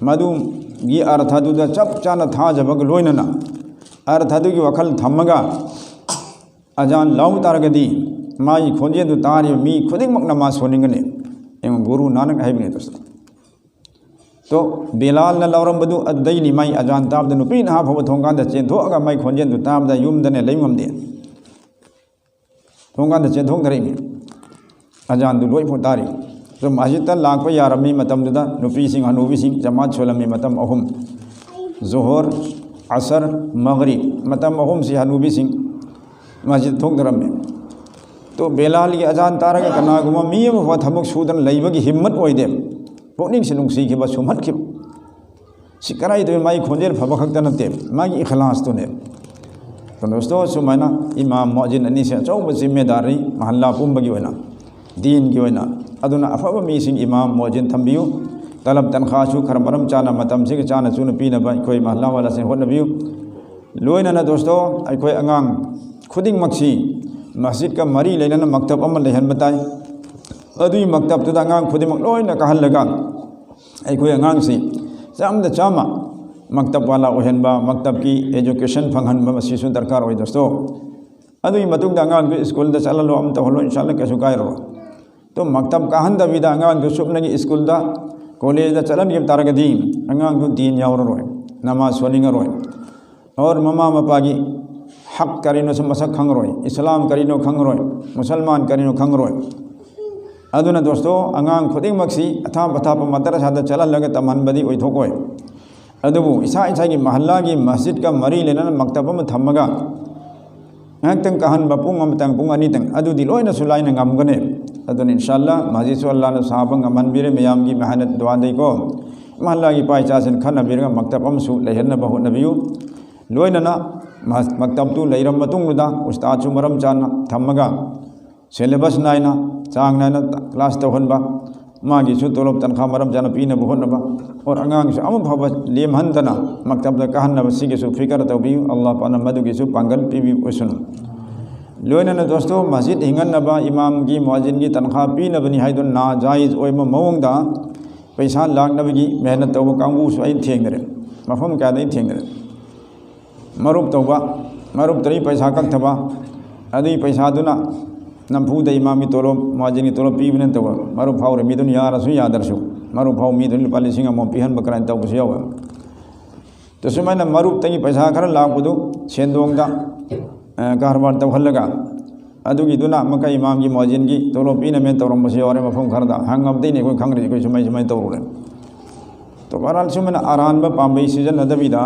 ꯃꯗꯨ ꯒꯤ ꯑꯔꯊꯗꯨꯗ ꯆꯞ ꯆꯥꯅ ꯊꯥꯖꯕꯒ ꯂꯣꯏꯅꯅ, ꯑꯔꯊꯗꯨꯒꯤ ꯋꯥꯈꯜ ꯊꯝꯃꯒ ꯑꯖꯥꯟ ꯂꯥꯎ ꯇꯥꯔꯒꯗꯤ ꯃꯥꯒꯤ ꯈꯣꯟꯖꯦꯜꯗꯨ ꯇꯥꯔꯤꯕ ꯃꯤ ꯈꯨꯗꯤꯡꯃꯛ ꯅꯃꯥꯖ ꯁꯣꯟꯅꯤꯡꯒꯅꯤ꯫ ꯑꯩꯉꯣꯟꯗ ꯒꯨꯔꯨ ꯅꯥꯅꯛ ꯍꯥꯏꯕꯅꯤ꯫ ꯇꯣ, ꯕꯤꯂꯥꯜꯅ ꯂꯥꯎꯔꯝꯕꯗꯨ ꯑꯗꯨꯗꯩꯅꯤ꯫ ꯃꯥꯏ ꯑꯖꯥꯟ ꯇꯥꯕꯗ ꯅꯨꯄꯤ ꯅꯍꯥ ꯐꯥꯎꯕ ꯊꯣꯡꯒꯥꯟꯗ ꯆꯦꯟꯊꯣꯛꯑꯒ ꯃꯥꯏ ꯈꯣꯟꯖꯦꯜꯗꯨ ꯇꯥꯕꯗ ꯌꯨꯝꯗꯅꯦ ꯂꯩ ꯉꯝꯗꯦ, ꯊꯣꯡꯒꯥꯟꯗ ꯆꯦꯟꯊꯣꯛꯅꯔꯛꯏꯅꯤ꯫ ꯑꯖꯥꯟꯗꯨ ꯂꯣꯏꯐꯥꯎ ꯇꯥꯔꯤ꯫ ꯁꯨꯝ ꯃꯁꯖꯤꯠꯇ ꯂꯥꯛꯄ ꯌꯥꯔꯝꯃꯤ ꯃꯇꯝꯗꯨꯗ ꯅꯨꯄꯤꯁꯤꯡ, ꯍꯅꯨꯕꯤꯁꯤꯡ ꯖꯃꯥꯠ ꯁꯣꯜꯂꯝꯃꯤ ꯃꯇꯝ ꯑꯍꯨꯝ, ꯖꯣꯍꯣꯔ, ꯑꯁꯔ, ꯃꯒꯔꯤꯕ, ꯃꯇꯝ ꯑꯍꯨꯝꯁꯤ ꯍꯅꯨꯕꯤꯁꯤꯡ ꯃꯁꯖꯤꯗ ꯊꯣꯛꯅꯔꯝꯃꯤ꯫ ꯇꯣ, ꯕꯦꯂꯥꯜꯒꯤ ꯑꯖꯥꯟ ꯇꯥꯔꯒ ꯀꯅꯥꯒꯨꯝꯕ ꯃꯤ ꯑꯃ ꯐꯥꯎ ꯊꯕꯛ ꯁꯨꯗꯅ ꯂꯩꯕꯒꯤ ꯍꯤꯝꯃꯠ ꯑꯣꯏꯗꯦ꯫ ꯄꯨꯛꯅꯤꯡꯁꯤ ꯅꯨꯡꯁꯤꯈꯤꯕ, ꯁꯨꯝꯍꯠꯈꯤꯕ꯫ ꯁꯤ ꯀꯗꯥꯏꯗ ꯃꯥꯒꯤ ꯈꯣꯟꯖꯦꯜ ꯐꯕ ꯈꯛꯇ ꯅꯠꯇꯦ, ꯃꯥꯒꯤ ꯏꯈꯂꯥꯁꯇꯨꯅꯦ꯫ ꯀꯩꯅꯣꯁꯤꯗ ꯁꯨꯃꯥꯏꯅ ꯏꯃꯥꯝ ꯃꯨꯑꯖꯤꯟ ꯑꯅꯤꯁꯦ ꯑꯆꯧꯕ ꯖꯤꯝꯃꯦꯗꯥꯔꯤ, ꯃꯍꯜꯂꯥ ꯄꯨꯝꯕꯒꯤ ꯑꯣꯏꯅ, ꯗꯤꯟꯒꯤ ꯑꯣꯏꯅ꯫ ꯑꯗꯨꯅ ꯑꯐꯕ ꯃꯤꯁꯤꯡ ꯏꯃꯥꯝ ꯃꯨꯑꯖꯤꯟ ꯊꯝꯕꯤꯌꯨ꯫ ꯇꯂꯕ ꯇꯟꯈꯥꯁꯨ ꯈꯔ ꯃꯔꯝ ꯆꯥꯅ, ꯃꯇꯝꯁꯤꯒ ꯆꯥꯅ ꯆꯨꯅ ꯄꯤꯅꯕ ꯑꯩꯈꯣꯏ ꯃꯍꯜꯂꯥ ꯋꯥꯂꯥꯁꯤꯡ ꯍꯣꯠꯅꯕꯤꯌꯨ꯫ ꯂꯣꯏꯅꯅ ꯗꯣꯁꯇꯣ, ꯑꯩꯈꯣꯏ ꯑꯉꯥꯡ ꯈꯨꯗꯤꯡꯃꯛꯁꯤ ꯃꯁꯖꯤꯠꯀ ꯃꯔꯤ ꯂꯩꯅꯅ ꯃꯛꯇꯕ ꯑꯃ ꯂꯩꯍꯟꯕ ꯇꯥꯏ꯫ ꯑꯗꯨꯒꯤ ꯃꯛꯇꯕꯇꯨꯗ ꯑꯉꯥꯡ ꯈꯨꯗꯤꯡꯃꯛ ꯂꯣꯏꯅ ꯀꯥꯍꯜꯂꯒ ꯑꯩꯈꯣꯏ ꯑꯉꯥꯡꯁꯤ ꯆꯥꯝꯗ ꯆꯥꯝꯃ ꯃꯛꯇꯕ ꯋꯥꯂꯥ ꯑꯣꯏꯍꯟꯕ, ꯃꯛꯇꯕꯀꯤ education ꯐꯪꯍꯟꯕ, ꯃꯁꯤꯁꯨ ꯗꯔꯀꯥꯔ ꯑꯣꯏ ꯗꯣꯁꯇꯣ꯫ ꯑꯗꯨꯒꯤ ꯃꯇꯨꯡꯗ ꯑꯉꯥꯡꯗꯨ ꯁ꯭ꯀꯨꯜꯗ ꯆꯠꯍꯜꯂꯣ, ꯑꯃ ꯇꯧꯍꯜꯂꯣ, ꯏꯟꯁꯥꯜꯂꯥ ꯀꯩꯁꯨ ꯀꯥꯏꯔꯣꯏ꯫ ꯑꯗꯨ ꯃꯛꯇꯕ ꯀꯥꯍꯟꯗꯕꯤꯗ ꯑꯉꯥꯡꯗꯨ ꯆꯨꯞꯅꯒꯤ ꯁ꯭ꯀꯨꯜꯗ, ꯀꯣꯂꯦꯖꯗ ꯆꯠꯍꯟꯈꯤꯕ ꯇꯥꯔꯒꯗꯤ ꯑꯉꯥꯡꯗꯨ ꯗꯤꯟ ꯌꯥꯎꯔꯔꯣꯏ, ꯅꯃꯥꯖ ꯁꯣꯟꯅꯤꯡꯉꯔꯣꯏ꯫ ꯑꯣꯔ ꯃꯃꯥ ꯃꯄꯥꯒꯤ ꯍꯛ ꯀꯔꯤꯅꯣꯁꯨ ꯃꯁꯛ ꯈꯪꯉꯔꯣꯏ, ꯏꯁꯂꯥꯝ ꯀꯔꯤꯅꯣ ꯈꯪꯉꯔꯣꯏ, ꯃꯨꯁꯜꯃꯥꯟ ꯀꯔꯤꯅꯣ ꯈꯪꯉꯔꯣꯏ꯫ ꯑꯗꯨꯅ ꯗꯣꯁꯇꯣ, ꯑꯉꯥꯡ ꯈꯨꯗꯤꯡꯃꯛꯁꯤ ꯑꯊꯥꯞ ꯑꯊꯥꯞꯄ ꯃꯗꯔꯁꯥꯗ ꯆꯠꯍꯜꯂꯒ ꯇꯝꯍꯟꯕꯗꯤ ꯑꯣꯏꯊꯣꯛꯑꯣꯏ꯫ ꯑꯗꯨꯕꯨ ꯏꯁꯥ ꯏꯁꯥꯒꯤ ꯃꯍꯜꯂꯥꯒꯤ ꯃꯁꯖꯤꯠꯀ ꯃꯔꯤ ꯂꯩꯅꯅ ꯃꯛꯇꯕ ꯑꯃ ꯊꯝꯃꯒ ꯉꯥꯏꯍꯥꯛꯇꯪ ꯀꯥꯍꯟꯕ, ꯄꯨꯡ ꯑꯃꯇꯪ, ꯄꯨꯡ ꯑꯅꯤꯇꯪ, ꯑꯗꯨꯗꯤ ꯂꯣꯏꯅꯁꯨ ꯂꯥꯏꯅ ꯉꯝꯒꯅꯤ꯫ ꯑꯗꯨꯅ ꯏꯟꯁꯥꯜꯂꯥ ꯃꯁꯖꯤꯠꯁꯨ ꯑꯜꯂꯥꯅ ꯁꯥꯕ ꯉꯝꯍꯟꯕꯤꯔꯦ ꯃꯌꯥꯝꯒꯤ ꯃꯦꯍꯅꯠ ꯗꯨꯋꯥꯗꯩꯀꯣ꯫ ꯃꯍꯜꯂꯥꯒꯤ ꯏꯄꯥ ꯏꯆꯥꯁꯤꯡ ꯈꯟꯅꯕꯤꯔꯒ ꯃꯛꯇꯕ ꯑꯃꯁꯨ ꯂꯩꯍꯟꯅꯕ ꯍꯣꯠꯅꯕꯤꯌꯨ꯫ ꯂꯣꯏꯅꯅ ꯃꯛꯇꯕꯇꯨ ꯂꯩꯔꯕ ꯃꯇꯨꯡꯗꯨꯗ ꯎꯁꯇꯥꯗꯁꯨ ꯃꯔꯝ ꯆꯥꯅ ꯊꯝꯃꯒ syllabus ꯅꯥꯏꯅ, ꯆꯥꯡ ꯅꯥꯏꯅ class ꯇꯧꯍꯟꯕ, ꯃꯥꯒꯤꯁꯨ ꯇꯣꯂꯣꯞ ꯇꯟꯈꯥ ꯃꯔꯝ ꯆꯥꯅ ꯄꯤꯅꯕ ꯍꯣꯠꯅꯕ, ꯑꯣꯔ ꯑꯉꯥꯡꯁꯨ ꯑꯃ ꯐꯥꯎꯕ ꯂꯦꯝꯍꯟꯗꯅ ꯃꯛꯇꯕꯗ ꯀꯥꯍꯟꯅꯕ, ꯁꯤꯒꯤꯁꯨ ꯐꯤꯀꯔ ꯇꯧꯕꯤꯌꯨ꯫ ꯑꯜꯂꯥꯍ ꯄꯥꯛꯅ ꯃꯗꯨꯒꯤꯁꯨ ꯄꯥꯡꯒꯜ ꯄꯤꯕꯤꯌꯨ ꯑꯣꯏꯁꯅꯨ꯫ ꯂꯣꯏꯅꯅ ꯗꯣꯁꯇꯣ, ꯃꯁꯖꯤꯠ ꯍꯤꯡꯍꯟꯅꯕ ꯏꯃꯥꯝꯒꯤ, ꯃꯨꯑꯖꯤꯟꯒꯤ ꯇꯟꯈꯥ ꯄꯤꯅꯕꯅꯤ ꯍꯥꯏꯗꯨꯅ ꯅꯥꯖꯥꯏꯖ ꯑꯣꯏꯕ ꯃꯑꯣꯡꯗ ꯄꯩꯁꯥ ꯂꯥꯛꯅꯕꯒꯤ ꯃꯦꯍꯅꯠ ꯇꯧꯕ ꯀꯥꯡꯕꯨꯁꯨ ꯑꯩ ꯊꯦꯡꯅꯔꯦ꯫ ꯃꯐꯝ ꯀꯌꯥꯗ ꯑꯩ ꯊꯦꯡꯅꯔꯦ꯫ ꯃꯔꯨꯞ ꯇꯧꯕ, ꯃꯔꯨꯞꯇꯒꯤ ꯄꯩꯁꯥ ꯀꯛꯊꯕ, ꯑꯗꯨꯒꯤ ꯄꯩꯁꯥꯗꯨꯅ ꯅꯝꯐꯨꯗ ꯏꯃꯥꯝꯒꯤ ꯇꯣꯂꯣꯞ, ꯃꯨꯑꯖꯤꯟꯒꯤ ꯇꯣꯂꯣꯞ ꯄꯤꯕꯅ ꯇꯧꯕ꯫ ꯃꯔꯨꯞ ꯐꯥꯎꯔꯦ, ꯃꯤꯗꯨꯅ ꯌꯥꯔꯁꯨ ꯌꯥꯗ꯭ꯔꯁꯨ, ꯃꯔꯨꯞ ꯐꯥꯎ ꯃꯤꯗꯨꯅ ꯂꯨꯄꯥ ꯂꯤꯁꯤꯡ ꯑꯃꯃꯝ ꯄꯤꯍꯟꯕ ꯀꯔꯥꯏꯅ ꯇꯧꯕꯁꯨ ꯌꯥꯎꯋꯦ꯫ ꯇꯁꯨꯃꯥꯏꯅ ꯃꯔꯨꯞꯇꯒꯤ ꯄꯩꯁꯥ ꯈꯔ ꯂꯥꯛꯄꯗꯨ ꯁꯦꯟꯗꯣꯡꯗ, ꯑ, ꯀꯔꯕꯥꯔ ꯇꯧꯍꯜꯂꯒ, ꯑꯗꯨꯒꯤꯗꯨꯅ ꯑꯃꯨꯛꯀ ꯏꯃꯥꯝꯒꯤ ꯃꯨꯑꯖꯤꯟꯒꯤ ꯇꯣꯂꯣꯞ ꯄꯤꯅꯃꯦꯅ ꯇꯧꯔꯝꯕꯁꯨ ꯌꯥꯎꯔꯦ꯫ ꯃꯐꯝ ꯈꯔꯗ ꯍꯪꯉꯕꯗꯩꯅꯦ ꯑꯩꯈꯣꯏ ꯈꯪꯗ꯭ꯔꯤꯁꯦ, ꯑꯩꯈꯣꯏ ꯁꯨꯃꯥꯏ ꯁꯨꯃꯥꯏꯅ ꯇꯧꯔꯨꯔꯦ꯫ ꯇꯣ ꯕꯍꯔꯍꯥꯜ ꯁꯨꯃꯥꯏꯅ ꯑꯔꯥꯟꯕ ꯄꯥꯝꯕꯩ ꯁꯤꯖꯤꯟꯅꯗꯕꯤꯗ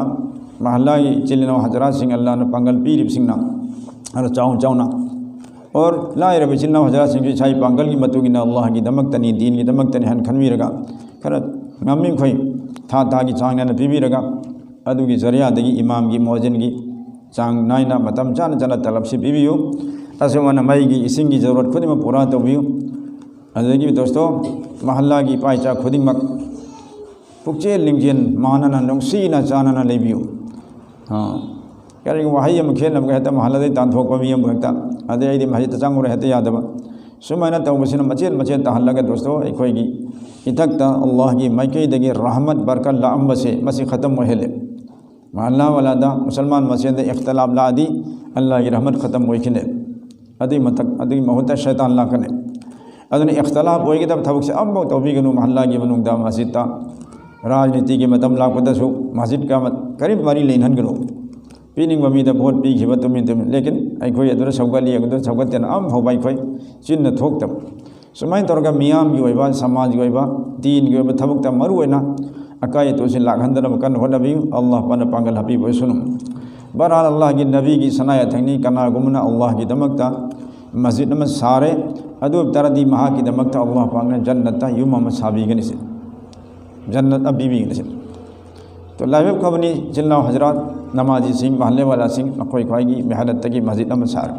ꯃꯍꯜꯂꯥꯒꯤ ꯏꯆꯤꯜ ꯏꯅꯥꯎ ꯍꯖꯔꯥꯠꯁꯤꯡ, ꯑꯜꯂꯥꯍꯅ ꯄꯥꯡꯒꯜ ꯄꯤꯔꯤꯕꯁꯤꯡꯅ ꯈꯔ ꯆꯥꯎꯅ ꯆꯥꯎꯅ, ꯑꯣꯔ ꯂꯥꯏꯔꯕ ꯏꯆꯤꯜ ꯏꯅꯥꯎ ꯍꯖꯔꯥꯠꯁꯤꯡꯁꯨ ꯏꯁꯥꯒꯤ ꯄꯥꯡꯒꯜꯒꯤ ꯃꯇꯨꯡ ꯏꯟꯅ ꯑꯜꯂꯥꯍꯒꯤꯗꯃꯛꯇꯅꯤ, ꯗꯤꯟꯒꯤꯗꯃꯛꯇꯅꯤ ꯍꯥꯏꯅ ꯈꯟꯕꯤꯔꯒ ꯈꯔ ꯉꯝꯃꯤꯈꯩ ꯊꯥ ꯊꯥꯒꯤ ꯆꯥꯡ ꯅꯥꯏꯅ ꯄꯤꯕꯤꯔꯒ ꯑꯗꯨꯒꯤ ꯖꯔꯤꯌꯥꯗꯒꯤ ꯏꯃꯥꯝꯒꯤ, ꯃꯨꯑꯖꯤꯟꯒꯤ ꯆꯥꯡ ꯅꯥꯏꯅ ꯃꯇꯝ ꯆꯥꯅ ꯆꯥꯅ ꯇꯂꯕꯁꯤ ꯄꯤꯕꯤꯌꯨ꯫ ꯑꯁꯨꯝꯅ ꯃꯩꯒꯤ, ꯏꯁꯤꯡꯒꯤ ꯖꯔꯨꯔꯠ ꯈꯨꯗꯤꯡꯃꯛ ꯄꯨꯔꯥ ꯇꯧꯕꯤꯌꯨ꯫ ꯑꯗꯒꯤ ꯗꯣꯁꯇꯣ, ꯃꯍꯜꯂꯥꯒꯤ ꯏꯄꯥ ꯏꯆꯥ ꯈꯨꯗꯤꯡꯃꯛ ꯄꯨꯛꯆꯦꯜ ꯂꯤꯡꯖꯦꯜ ꯃꯥꯟꯅꯅ ꯅꯨꯡꯁꯤꯅ ꯆꯥꯟꯅꯅ ꯂꯩꯕꯤꯌꯨ꯫ ꯑꯥ, ꯀꯔꯤꯒꯨꯝꯕ ꯋꯥꯍꯩ ꯑꯃ ꯈꯦꯠꯅꯕꯒ ꯍꯦꯛꯇ ꯃꯍꯜꯂꯗꯩ ꯇꯥꯟꯊꯣꯛꯄ ꯃꯤ ꯑꯃꯕꯨ ꯍꯦꯛꯇ, ꯑꯗꯩ ꯑꯩꯗꯤ ꯃꯁꯤꯗ ꯆꯪꯉꯨꯔꯦ ꯍꯦꯛꯇ ꯌꯥꯗꯕ꯫ ꯁꯨꯃꯥꯏꯅ ꯇꯧꯕꯁꯤꯅ ꯃꯆꯦꯠ ꯃꯆꯦꯠ ꯇꯥꯍꯜꯂꯒ ꯗꯣꯁꯇꯣ, ꯑꯩꯈꯣꯏꯒꯤ ꯏꯊꯛꯇ ꯑꯜꯂꯥꯍꯒꯤ ꯃꯥꯏꯀꯩꯗꯒꯤ ꯔꯍꯃꯠ ꯕꯔꯀꯠ ꯂꯥꯛꯑꯝꯕꯁꯦ ꯃꯁꯤ ꯈꯇꯝ ꯑꯣꯏꯍꯜꯂꯦ꯫ ꯃꯍꯜꯂꯥ ꯋꯥꯂꯥꯗ ꯃꯨꯁꯜꯃꯥꯟ ꯃꯁꯦꯟꯗ ꯏꯈꯇꯤꯂꯥꯞ ꯂꯥꯛꯑꯗꯤ ꯑꯜꯂꯥꯍꯒꯤ ꯔꯍꯃꯠ ꯈꯇꯝ ꯑꯣꯏꯈꯤꯅꯦ꯫ ꯑꯗꯨꯒꯤ ꯃꯊꯛ, ꯑꯗꯨꯒꯤ ꯃꯍꯨꯠꯇ ꯁꯩꯇꯥꯟ ꯂꯥꯛꯀꯅꯤ꯫ ꯑꯗꯨꯅ ꯏꯈꯇꯤꯂꯥꯞ ꯑꯣꯏꯒꯗꯕ ꯊꯕꯛꯁꯦ ꯑꯃꯐꯥꯎ ꯇꯧꯕꯤꯒꯅꯨ ꯃꯍꯜꯂꯥꯒꯤ ꯃꯅꯨꯡꯗ, ꯃꯁꯖꯤꯗꯇ꯫ ꯔꯥꯖꯅꯤꯇꯤꯒꯤ ꯃꯇꯝ ꯂꯥꯛꯄꯗꯁꯨ ꯃꯁꯖꯤꯗꯀ ꯀꯔꯤꯝ ꯃꯔꯤ ꯂꯩꯅꯍꯟꯒꯅꯨ꯫ ꯄꯤꯅꯤꯡꯕ ꯃꯤꯗ ꯚꯣꯠ ꯄꯤꯈꯤꯕ ꯇꯨꯃꯤꯟ ꯇꯨꯃꯤꯟ, ꯂꯦꯀꯤꯟ ꯑꯩꯈꯣꯏ ꯑꯗꯨꯗ ꯁꯧꯒꯠꯂꯤ, ꯑꯗꯨꯗ ꯁꯧꯒꯠꯇꯦꯅ ꯑꯃꯐꯥꯎꯕ ꯑꯩꯈꯣꯏ ꯆꯤꯟꯅ ꯊꯣꯛꯇꯕ꯫ ꯁꯨꯃꯥꯏꯅ ꯇꯧꯔꯒ ꯃꯤꯌꯥꯝꯒꯤ ꯑꯣꯏꯕ, ꯁꯃꯥꯖꯒꯤ ꯑꯣꯏꯕ, ꯗꯤꯟꯒꯤ ꯑꯣꯏꯕ ꯊꯕꯛꯇ ꯃꯔꯨ ꯑꯣꯏꯅ ꯑꯀꯥꯏ ꯑꯇꯣꯛꯁꯤ ꯂꯥꯛꯍꯟꯗꯅꯕ ꯀꯟꯅ ꯍꯣꯠꯅꯕꯤꯌꯨ꯫ ꯑꯜꯂꯥꯍ ꯄꯥꯛꯅ ꯄꯥꯡꯒꯜ ꯍꯥꯞꯄꯤꯕ ꯑꯣꯏꯁꯅꯨ꯫ ꯕꯍꯔꯍꯥꯜ, ꯑꯜꯂꯥꯍꯒꯤ ꯅꯕꯤꯒꯤ ꯁꯅꯥ ꯌꯥꯊꯪꯅꯤ, ꯀꯅꯥꯒꯨꯝꯕꯅ ꯑꯜꯂꯥꯍꯒꯤꯗꯃꯛꯇ ꯃꯁꯖꯤꯗ ꯑꯃ ꯁꯥꯔꯦ, ꯑꯗꯨ ꯑꯣꯏꯕ ꯇꯥꯔꯗꯤ ꯃꯍꯥꯛꯀꯤꯗꯃꯛꯇ ꯑꯜꯂꯥꯍ ꯄꯥꯛꯅ ꯖꯟꯅꯠꯇ ꯌꯨꯝ ꯑꯃ ꯁꯥꯕꯤꯒꯅꯤ ꯁꯤꯅꯤ꯫ ꯖꯟꯅꯠ ꯑꯃ ꯄꯤꯕꯤꯒꯅꯤ ꯁꯤꯅꯤ꯫ ꯇꯣ ꯂꯥꯏꯕꯛ ꯐꯕꯅꯤ, ꯏꯆꯤꯜ ꯏꯅꯥꯎ ꯍꯖꯔꯥꯠ, ꯅꯃꯥꯖꯤꯁꯤꯡ, ꯃꯍꯜꯂꯦ ꯋꯥꯂꯥꯁꯤꯡ, ꯃꯈꯣꯏ ꯈ꯭ꯋꯥꯏꯒꯤ ꯃꯦꯍꯅꯠꯇꯒꯤ ꯃꯁꯖꯤꯗ ꯑꯃ ꯁꯥꯔꯦ꯫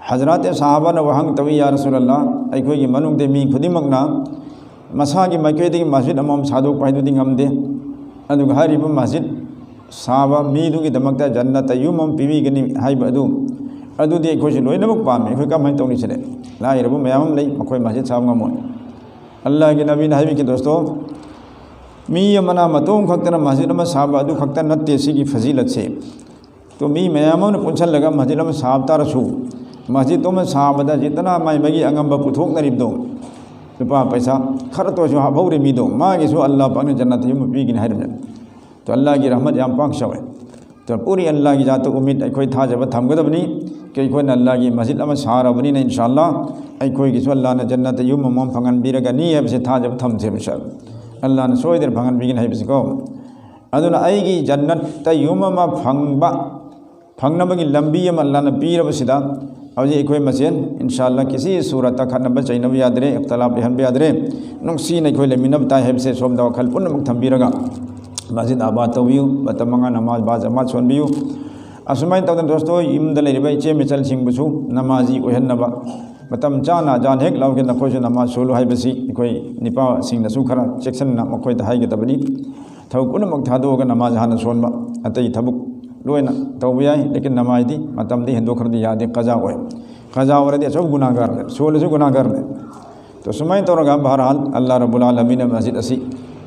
ꯍꯖꯔꯥꯠ ꯁꯥꯍꯥꯕꯥꯅ ꯋꯥꯍꯪ ꯇꯧꯏ, "ꯌꯥ ꯔꯁꯨꯂꯜꯂꯥꯍ, ꯑꯩꯈꯣꯏꯒꯤ ꯃꯅꯨꯡꯗ ꯃꯤ ꯈꯨꯗꯤꯡꯃꯛꯅ ꯃꯁꯥꯒꯤ ꯃꯥꯏꯀꯩꯗꯒꯤ ꯃꯁꯖꯤꯗ ꯑꯃꯃꯝ ꯁꯥꯗꯣꯛꯄ ꯍꯥꯏꯗꯨꯗꯤ ꯉꯝꯗꯦ꯫ ꯑꯗꯨꯒ ꯍꯥꯏꯔꯤꯕ ꯃꯁꯖꯤꯗ ꯁꯥꯕ ꯃꯤꯗꯨꯒꯤꯗꯃꯛꯇ ꯖꯟꯅꯠꯇ ꯌꯨꯝ ꯑꯃ ꯄꯤꯕꯤꯒꯅꯤ ꯍꯥꯏꯕ ꯑꯗꯨ, ꯑꯗꯨꯗꯤ ꯑꯩꯈꯣꯏꯁꯨ ꯂꯣꯏꯅꯃꯛ ꯄꯥꯝꯃꯤ꯫ ꯑꯩꯈꯣꯏ ꯀꯃꯥꯏꯅ ꯇꯧꯅꯤ ꯁꯤꯗꯤ? ꯂꯥꯏꯔꯕ ꯃꯌꯥꯝ ꯑꯃ ꯂꯩ, ꯃꯈꯣꯏ ꯃꯁꯖꯤꯗ ꯁꯥꯕ ꯉꯝꯃꯣꯏ꯫ ꯑꯜꯂꯥꯍꯒꯤ ꯅꯕꯤꯅ ꯍꯥꯏꯕꯤꯈꯤ ꯗꯣꯁꯇꯣ, ꯃꯤ ꯑꯃꯅ ꯃꯇꯣꯝ ꯈꯛꯇꯅ ꯃꯁꯖꯤꯗ ꯑꯃ ꯁꯥꯕ ꯑꯗꯨ ꯈꯛꯇ ꯅꯠꯇꯦ ꯁꯤꯒꯤ ꯐꯖꯤꯂꯠꯁꯦ꯫ ꯇꯣ ꯃꯤ ꯃꯌꯥꯝ ꯑꯃꯅ ꯄꯨꯟꯁꯜꯂꯒ ꯃꯁꯖꯤꯗ ꯑꯃ ꯁꯥꯕ ꯇꯥꯔꯁꯨ, ꯃꯁꯖꯤꯗ ꯑꯃ ꯁꯥꯕꯗ ꯖꯤꯇꯅ ꯃꯥꯏ ꯃꯥꯒꯤ ꯑꯉꯝꯕ ꯄꯨꯊꯣꯛꯅꯔꯤꯕꯗꯣ, ꯂꯨꯄꯥ ꯄꯩꯁꯥ ꯈꯔꯇ ꯑꯣꯏꯁꯨ ꯍꯥꯞꯍꯧꯔꯤ ꯃꯤꯗꯣ, ꯃꯥꯒꯤꯁꯨ ꯑꯜꯂꯥꯍ ꯄꯥꯛꯅ ꯖꯟꯅꯠꯇ ꯌꯨꯝ ꯑꯃ ꯄꯤꯒꯅꯤ ꯍꯥꯏꯔꯤꯕꯅꯦ꯫ ꯇꯣ ꯑꯜꯂꯥꯍꯒꯤ ꯔꯍꯃꯠ ꯌꯥꯝ ꯄꯥꯛ ꯆꯥꯎꯋꯦ꯫ ꯇꯣ ꯄꯨꯔꯤ ꯑꯜꯂꯥꯍꯒꯤ ꯖꯥꯠꯇ ꯎꯃꯤꯗ ꯑꯩꯈꯣꯏ ꯊꯥꯖꯕ ꯊꯝꯒꯗꯕꯅꯤ꯫ ꯀꯩ ꯑꯩꯈꯣꯏꯅ ꯑꯜꯂꯥꯍꯒꯤ ꯃꯁꯖꯤꯗ ꯑꯃ ꯁꯥꯔꯕꯅꯤꯅ ꯏꯟꯁꯥ ꯑꯜꯂꯥꯍ ꯑꯩꯈꯣꯏꯒꯤꯁꯨ ꯑꯜꯂꯥꯍꯅ ꯖꯟꯅꯠꯇ ꯌꯨꯝ ꯑꯃꯃꯝ ꯐꯪꯍꯟꯕꯤꯔꯒꯅꯤ ꯍꯥꯏꯕꯁꯦ ꯊꯥꯖꯕ ꯊꯝꯁꯦꯕ ꯏꯟꯁꯥ ꯑꯜꯂꯥꯍ꯫ ꯑꯜꯂꯥꯍꯅ ꯁꯣꯏꯗꯅ ꯐꯪꯍꯟꯕꯤꯒꯅꯤ ꯍꯥꯏꯕꯁꯤꯀꯣ꯫ ꯑꯗꯨꯅ ꯑꯩꯒꯤ ꯖꯟꯅꯠꯇ ꯌꯨꯝ ꯑꯃ ꯐꯪꯕ, ꯐꯪꯅꯕꯒꯤ ꯂꯝꯕꯤ ꯑꯃ ꯑꯜꯂꯥꯍꯅ ꯄꯤꯔꯕꯁꯤꯗ ꯍꯧꯖꯤꯛ ꯑꯩꯈꯣꯏ ꯃꯁꯦꯟ ꯏꯟꯁꯥ ꯑꯜꯂꯥꯍ ꯀꯤꯁꯤ ꯁꯨꯔꯠꯇ ꯈꯠꯅꯕ ꯆꯩꯅꯕ ꯌꯥꯗ꯭ꯔꯦ, ꯏꯈꯇꯤꯂꯥꯐ ꯂꯩꯍꯟꯕ ꯌꯥꯗ꯭ꯔꯦ꯫ ꯅꯨꯡꯁꯤꯅ ꯑꯩꯈꯣꯏ ꯂꯩꯃꯤꯟꯅꯕ ꯇꯥꯏ ꯍꯥꯏꯕꯁꯦ ꯁꯣꯝꯗ ꯋꯥꯈꯜ ꯄꯨꯝꯅꯃꯛ ꯊꯝꯕꯤꯔꯒ ꯃꯁꯖꯤꯗ ꯑꯕꯥꯗ ꯇꯧꯕꯤꯌꯨ, ꯃꯇꯝ ꯃꯉꯥ ꯅꯃꯥꯖ ꯕꯥ ꯖꯃꯥꯠ ꯁꯣꯟꯕꯤꯌꯨ꯫ ꯑꯁꯨꯃꯥꯏꯅ ꯇꯧꯗꯅ ꯗꯣꯁꯇꯣ, ꯌꯨꯝꯗ ꯂꯩꯔꯤꯕ ꯏꯆꯦ ꯃꯆꯜꯁꯤꯡꯕꯨꯁꯨ ꯅꯃꯥꯖꯤ ꯑꯣꯏꯍꯟꯅꯕ, ꯃꯇꯝ ꯆꯥꯅ ꯑꯖꯥꯟ ꯍꯦꯛ ꯂꯥꯎꯈꯤ ꯅꯈꯣꯏꯁꯨ ꯅꯃꯥꯖ ꯁꯣꯜꯂꯨ ꯍꯥꯏꯕꯁꯤ ꯑꯩꯈꯣꯏ ꯅꯤꯄꯥꯁꯤꯡꯅꯁꯨ ꯈꯔ ꯆꯦꯛꯁꯤꯟꯅ ꯃꯈꯣꯏꯗ ꯍꯥꯏꯒꯗꯕꯅꯤ꯫ ꯊꯕꯛ ꯄꯨꯝꯅꯃꯛ ꯊꯥꯗꯣꯛꯑꯒ ꯅꯃꯥꯖ ꯍꯥꯟꯅ ꯁꯣꯟꯕ, ꯑꯇꯩ ꯊꯕꯛ ꯂꯣꯏꯅ ꯇꯧꯕ ꯌꯥꯏ, ꯂꯦꯀꯤꯟ ꯅꯃꯥꯖꯗꯤ ꯃꯇꯝꯗꯤ ꯍꯦꯟꯗꯣꯛꯈ꯭ꯔꯗꯤ ꯌꯥꯗꯦ, ꯀꯖꯥ ꯑꯣꯏ꯫ ꯀꯖꯥ ꯑꯣꯏꯔꯗꯤ ꯑꯆꯧꯕ ꯒꯨꯅꯥꯒꯥꯔꯅꯦ, ꯁꯣꯜꯂꯁꯨ ꯒꯨꯅꯥꯒꯥꯔꯅꯦ꯫ ꯇꯣ ꯁꯨꯃꯥꯏꯅ ꯇꯧꯔꯒ ꯕꯍꯔꯍꯥꯜ ꯑꯜꯂꯥꯍ ꯔꯕꯨꯜ ꯑꯥꯂꯃꯤꯟꯅ ꯃꯁꯖꯤꯗ ꯑꯁꯤ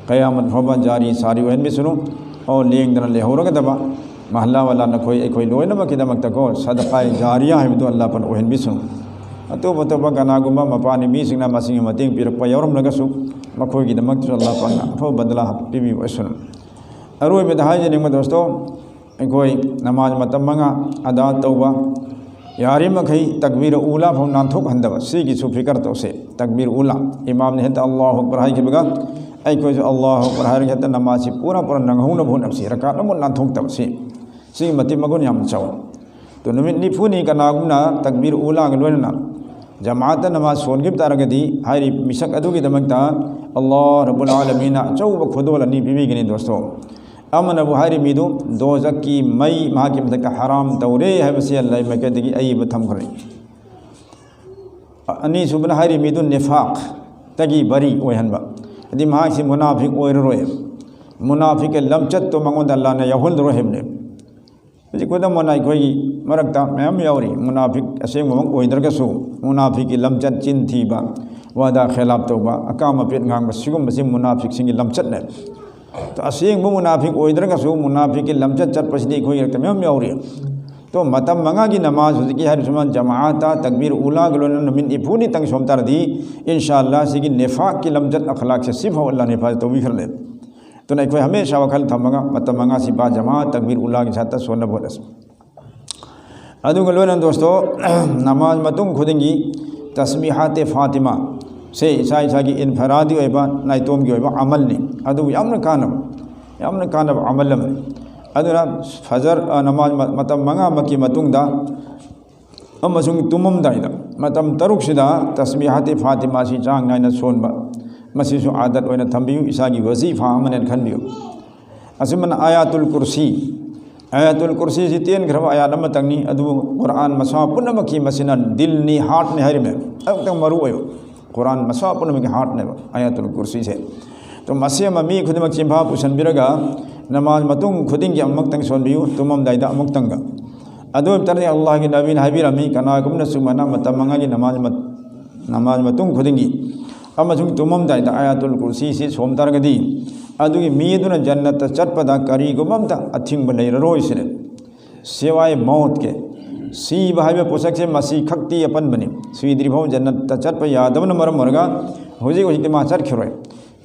ꯀꯌꯥꯃꯠ ꯐꯥꯎꯕ ꯖꯥꯔꯤ ꯁꯥꯔꯤ ꯑꯣꯏꯍꯟꯕꯤꯁꯅꯨ꯫ ꯑꯣ ꯂꯦꯡꯗꯅ ꯂꯩꯍꯧꯔꯒꯗꯕ ꯃꯍꯜꯂꯥ ꯋꯥꯂꯥ ꯅꯈꯣꯏ ꯑꯩꯈꯣꯏ ꯂꯣꯏꯅꯃꯛꯀꯤꯗꯃꯛꯇꯀꯣ ꯁꯗꯀꯥꯏ ꯖꯥꯔꯤꯌꯥ ꯍꯥꯏꯕꯗꯨ ꯑꯜꯂꯥꯍ ꯄꯥꯛꯅ ꯑꯣꯏꯍꯟꯕꯤꯁꯅꯨ꯫ ꯑꯇꯣꯞ ꯑꯇꯣꯞꯄ ꯀꯅꯥꯒꯨꯝꯕ ꯃꯄꯥꯟꯒꯤ ꯃꯤꯁꯤꯡꯅ ꯃꯁꯤꯒꯤ ꯃꯇꯦꯡ ꯄꯤꯔꯛꯄ ꯌꯥꯎꯔꯝꯂꯒꯁꯨ ꯃꯈꯣꯏꯒꯤꯗꯃꯛꯇꯁꯨ ꯑꯜꯂꯥꯍ ꯄꯥꯛꯅ ꯑꯐꯕ ꯕꯗꯂꯥ ꯄꯤꯕꯤꯕ ꯑꯣꯏꯁꯅꯨ꯫ ꯑꯔꯣꯏꯕꯗ ꯍꯥꯏꯖꯅꯤꯡꯕ ꯗꯣꯁꯇꯣ, ꯑꯩꯈꯣꯏ ꯅꯃꯥꯖ ꯃꯇꯝ ꯃꯉꯥ ꯑꯗꯥ ꯇꯧꯕ, ꯌꯥꯔꯤꯃꯈꯩ ꯇꯛꯕꯤꯔ ꯎꯂꯥ ꯐꯥꯎ ꯅꯥꯟꯊꯣꯛꯍꯟꯗꯕ, ꯁꯤꯒꯤꯁꯨ ꯐꯤꯀꯔ ꯇꯧꯁꯦ꯫ ꯇꯛꯕꯤꯔ ꯎꯂꯥ, ꯏꯃꯥꯝꯅ ꯍꯦꯛꯇ ꯑꯜꯂꯥꯍꯨ ꯑꯛꯕꯔ ꯍꯥꯏꯈꯤꯕꯒ ꯑꯩꯈꯣꯏꯁꯨ ꯑꯜꯂꯥꯍꯨ ꯑꯛꯕꯔ ꯍꯥꯏꯔꯒ ꯍꯦꯛꯇ ꯅꯃꯥꯖꯁꯤ ꯄꯨꯔꯥ ꯄꯨꯔꯥ ꯅꯪꯍꯧꯅꯕ ꯍꯣꯠꯅꯕꯁꯤ, ꯔꯀꯥꯠ ꯑꯃ ꯅꯥꯟꯊꯣꯛꯇꯕꯁꯤ, ꯁꯤꯒꯤ ꯃꯇꯤꯛ ꯃꯒꯨꯟ ꯌꯥꯝ ꯆꯥꯎꯏ꯫ ꯑꯗꯨ ꯅꯨꯃꯤꯠ ꯅꯤꯐꯨꯅꯤ ꯀꯅꯥꯒꯨꯝꯅ ꯇꯛꯕꯤꯔ ꯎꯂꯥꯒ ꯂꯣꯏꯅꯅ ꯖꯃꯥꯑꯠꯇ ꯅꯃꯥꯖ ꯁꯣꯟꯈꯤꯕ ꯇꯥꯔꯒꯗꯤ ꯍꯥꯏꯔꯤꯕ ꯃꯤꯁꯛ ꯑꯗꯨꯒꯤꯗꯃꯛꯇ ꯑꯜꯂꯥꯍ ꯔꯕꯨꯜ ꯑꯥꯂꯃꯤꯟꯅ ꯑꯆꯧꯕ ꯈꯨꯗꯣꯜ ꯑꯅꯤ ꯄꯤꯕꯤꯒꯅꯤ ꯗꯣꯁꯇꯣ꯫ ꯑꯃꯅꯕꯨ ꯍꯥꯏꯔꯤ ꯃꯤꯗꯨ ꯗꯣꯖꯛꯀꯤ ꯃꯩ ꯃꯍꯥꯛꯀꯤ ꯃꯊꯛꯇ ꯍꯔꯥꯝ ꯇꯧꯔꯦ ꯍꯥꯏꯕꯁꯤ ꯑꯜꯂꯥꯍ ꯃꯥꯏꯀꯩꯗꯒꯤ ꯑꯏꯕ ꯊꯝꯈ꯭ꯔꯦ꯫ ꯑꯅꯤꯁꯨꯕꯅ ꯍꯥꯏꯔꯤ ꯃꯤꯗꯨ ꯅꯤꯐꯥꯛꯇꯒꯤ ꯕꯔꯤ ꯑꯣꯏꯍꯟꯕ, ꯍꯥꯏꯗꯤ ꯃꯍꯥꯛꯁꯤ ꯃꯨꯅꯥꯐꯤꯛ ꯑꯣꯏꯔꯔꯣꯏ, ꯃꯨꯅꯥꯐꯤꯛꯀꯤ ꯂꯝꯆꯠꯇꯣ ꯃꯉꯣꯟꯗ ꯑꯜꯂꯥꯍꯅ ꯌꯥꯎꯍꯜꯂꯔꯣꯏ ꯍꯥꯏꯕꯅꯦ꯫ ꯍꯧꯖꯤꯛ ꯈꯨꯗꯝ ꯑꯣꯏꯅ ꯑꯩꯈꯣꯏꯒꯤ ꯃꯔꯛꯇ ꯃꯌꯥꯝ ꯌꯥꯎꯔꯤ, ꯃꯨꯅꯥꯐꯤꯛ ꯑꯁꯦꯡꯕꯃꯛ ꯑꯣꯏꯗ꯭ꯔꯒꯁꯨ ꯃꯨꯅꯥꯐꯤꯛꯀꯤ ꯂꯝꯆꯠ, ꯆꯤꯟ ꯊꯤꯕ, ꯋꯥꯗꯥ ꯈꯦꯂꯥꯞ ꯇꯧꯕ, ꯑꯀꯥꯝ ꯑꯄꯦꯠ ꯉꯥꯡꯕ, ꯁꯤꯒꯨꯝꯕꯁꯤ ꯃꯨꯅꯥꯐꯤꯛꯁꯤꯡꯒꯤ ꯂꯝꯆꯠꯅꯦ꯫ ꯑꯁꯦꯡꯕ ꯃꯨꯅꯥꯐꯤꯛ ꯑꯣꯏꯗ꯭ꯔꯒꯁꯨ ꯃꯨꯅꯥꯐꯤꯛꯀꯤ ꯂꯝꯆꯠ ꯆꯠꯄꯁꯤꯗꯤ ꯑꯩꯈꯣꯏ ꯔꯛꯇ ꯃꯌꯥꯝ ꯌꯥꯎꯔꯤ꯫ ꯇꯣ, ꯃꯇꯝ ꯃꯉꯥꯒꯤ ꯅꯃꯥꯖ ꯍꯧꯖꯤꯛꯀꯤ ꯍꯥꯏꯔꯤꯕ ꯁꯨꯃꯥꯏꯅ ꯖꯃꯥꯑꯠꯇ ꯇꯛꯕꯤꯔ ꯎꯂꯥꯒ ꯂꯣꯏꯅꯅ ꯅꯨꯃꯤꯠ ꯅꯤꯐꯨꯅꯤꯇꯪ ꯁꯣꯝ ꯇꯥꯔꯗꯤ, ꯏꯟꯁꯥ ꯑꯜꯂꯥ, ꯁꯤꯒꯤ ꯅꯤꯐꯥꯛꯀꯤ ꯂꯝꯆꯠ ꯑꯈꯂꯥꯛꯁꯦ ꯁꯤꯐꯥꯎ ꯑꯜꯂꯥꯅ ꯍꯤꯐꯥꯖꯠ ꯇꯧꯕꯤꯈ꯭ꯔꯂꯦ꯫ ꯑꯗꯨꯅ ꯑꯩꯈꯣꯏ ꯍꯃꯦꯁꯥ ꯋꯥꯈꯜ ꯊꯝꯃꯒ ꯃꯇꯝ ꯃꯉꯥꯁꯤ ꯕꯥ ꯖꯃꯥ ꯇꯛꯕꯤꯔ ꯎꯂꯥꯒꯤ ꯁꯥꯠꯇ ꯁꯣꯟꯅꯕ ꯍꯣꯠꯅꯁꯤ꯫ ꯑꯗꯨꯒ ꯂꯣꯏꯅꯅ ꯗꯣꯁꯇꯣ, ꯅꯃꯥꯖ ꯃꯇꯨꯡ ꯈꯨꯗꯤꯡꯒꯤ ꯇꯁꯕꯤꯍꯥꯇꯦ ꯐꯥꯇꯤꯃꯥ ꯁꯦ ꯏꯁꯥ ꯏꯁꯥꯒꯤ ꯏꯟꯐꯔꯥꯗꯤ ꯑꯣꯏꯕ, ꯅꯥꯏꯇꯣꯝꯒꯤ ꯑꯣꯏꯕ ꯑꯃꯜꯅꯤ꯫ ꯑꯗꯨꯕꯨ ꯌꯥꯝꯅ ꯀꯥꯟꯅꯕ, ꯌꯥꯝꯅ ꯀꯥꯟꯅꯕ ꯑꯃꯜ ꯑꯃꯅꯤ꯫ ꯑꯗꯨꯅ ꯐꯖꯔ, ꯑ, ꯅꯃꯥꯖ ꯃ-, ꯃꯇꯝ ꯃꯉꯥꯃꯛꯀꯤ ꯃꯇꯨꯡꯗ ꯑꯃꯁꯨꯡ ꯇꯨꯝꯃꯝꯗꯥꯏꯗ ꯃꯇꯝ ꯇꯔꯨꯛꯁꯤꯗ ꯇꯁꯕꯤꯍꯥꯇꯤ ꯐꯥꯇꯤꯃꯥꯁꯤ ꯆꯥꯡ ꯅꯥꯏꯅ ꯁꯣꯟꯕ, ꯃꯁꯤꯁꯨ ꯑꯥꯗꯠ ꯑꯣꯏꯅ ꯊꯝꯕꯤꯌꯨ, ꯏꯁꯥꯒꯤ ꯋꯥꯖꯤꯐꯥ ꯑꯃꯅꯦꯅ ꯈꯟꯕꯤꯌꯨ꯫ ꯑꯁꯨꯝꯅ ꯑꯥꯌꯥꯇꯨꯜ ꯀꯨꯔꯁꯤ, ꯑꯥꯌꯥꯇꯨꯜ ꯀꯨꯔꯁꯤꯁꯤ ꯇꯦꯟꯈ꯭ꯔꯕ ꯑꯥꯌꯥꯠ ꯑꯃꯇꯪꯅꯤ, ꯑꯗꯨꯕꯨ ꯀꯨꯔꯥꯟ ꯃꯁꯥ ꯄꯨꯝꯅꯃꯛꯀꯤ ꯃꯁꯤꯅ ꯗꯤꯜꯅꯤ, ꯍꯥꯔꯠꯅꯤ ꯍꯥꯏꯔꯤꯃꯦ꯫ ꯑꯃꯨꯛꯇꯪ ꯃꯔꯨ ꯑꯣꯏꯕ ꯀꯨꯔꯥꯟ ꯃꯁꯥ ꯄꯨꯝꯅꯃꯛꯀꯤ ꯍꯥꯔꯠꯅꯦꯕ ꯑꯥꯌꯥꯇꯨꯜ ꯀꯨꯔꯁꯤꯁꯦ꯫ ꯑꯗꯣ ꯃꯁꯤ ꯑꯃ ꯃꯤ ꯈꯨꯗꯤꯡꯃꯛ ꯆꯤꯟꯐꯥ ꯄꯨꯁꯟꯕꯤꯔꯒ ꯅꯃꯥꯖ ꯃꯇꯨꯡ ꯈꯨꯗꯤꯡꯒꯤ ꯑꯃꯨꯛꯇꯪ ꯁꯣꯟꯕꯤꯌꯨ, ꯇꯨꯝꯃꯝꯗꯥꯏꯗ ꯑꯃꯨꯛꯇꯪꯒ꯫ ꯑꯗꯨ ꯑꯣꯏꯕ ꯇꯥꯔꯗꯤ ꯑꯜꯂꯥꯍꯒꯤ ꯅꯕꯤꯅ ꯍꯥꯏꯕꯤꯔꯝꯃꯤ, ꯀꯅꯥꯒꯨꯝꯕꯅ ꯁꯨꯃꯥꯏꯅ ꯃꯇꯝ ꯃꯉꯥꯒꯤ ꯅꯃꯥꯖ ꯃꯠ-, ꯅꯃꯥꯖ ꯃꯇꯨꯡ ꯈꯨꯗꯤꯡꯒꯤ ꯑꯃꯁꯨꯡ ꯇꯨꯝꯃꯝꯗꯥꯏꯗ ꯑꯥꯌꯥꯇꯨꯜ ꯀꯨꯔꯁꯤꯁꯤ ꯁꯣꯝ ꯇꯥꯔꯒꯗꯤ, ꯑꯗꯨꯒꯤ ꯃꯤ ꯑꯗꯨꯅ ꯖꯟꯅꯠꯇ ꯆꯠꯄꯗ ꯀꯔꯤꯒꯨꯝꯕ ꯑꯝꯇ ꯑꯊꯤꯡꯕ ꯂꯩꯔꯔꯣꯏ ꯁꯤꯅꯦ꯫ ꯁꯤꯋꯥꯏ ꯃꯧꯠꯀꯦ, ꯁꯤꯕ ꯍꯥꯏꯕ ꯄꯣꯠꯁꯛꯁꯦ ꯃꯁꯤ ꯈꯛꯇꯤ ꯑꯄꯟꯕꯅꯤ꯫ ꯁꯤꯗ꯭ꯔꯤꯐꯥꯎ ꯖꯟꯅꯠꯇ ꯆꯠꯄ ꯌꯥꯗꯕꯅ ꯃꯔꯝ ꯑꯣꯏꯔꯒ ꯍꯧꯖꯤꯛ ꯍꯧꯖꯤꯛꯇꯤ ꯃꯥ ꯆꯠꯈꯤꯔꯣꯏ꯫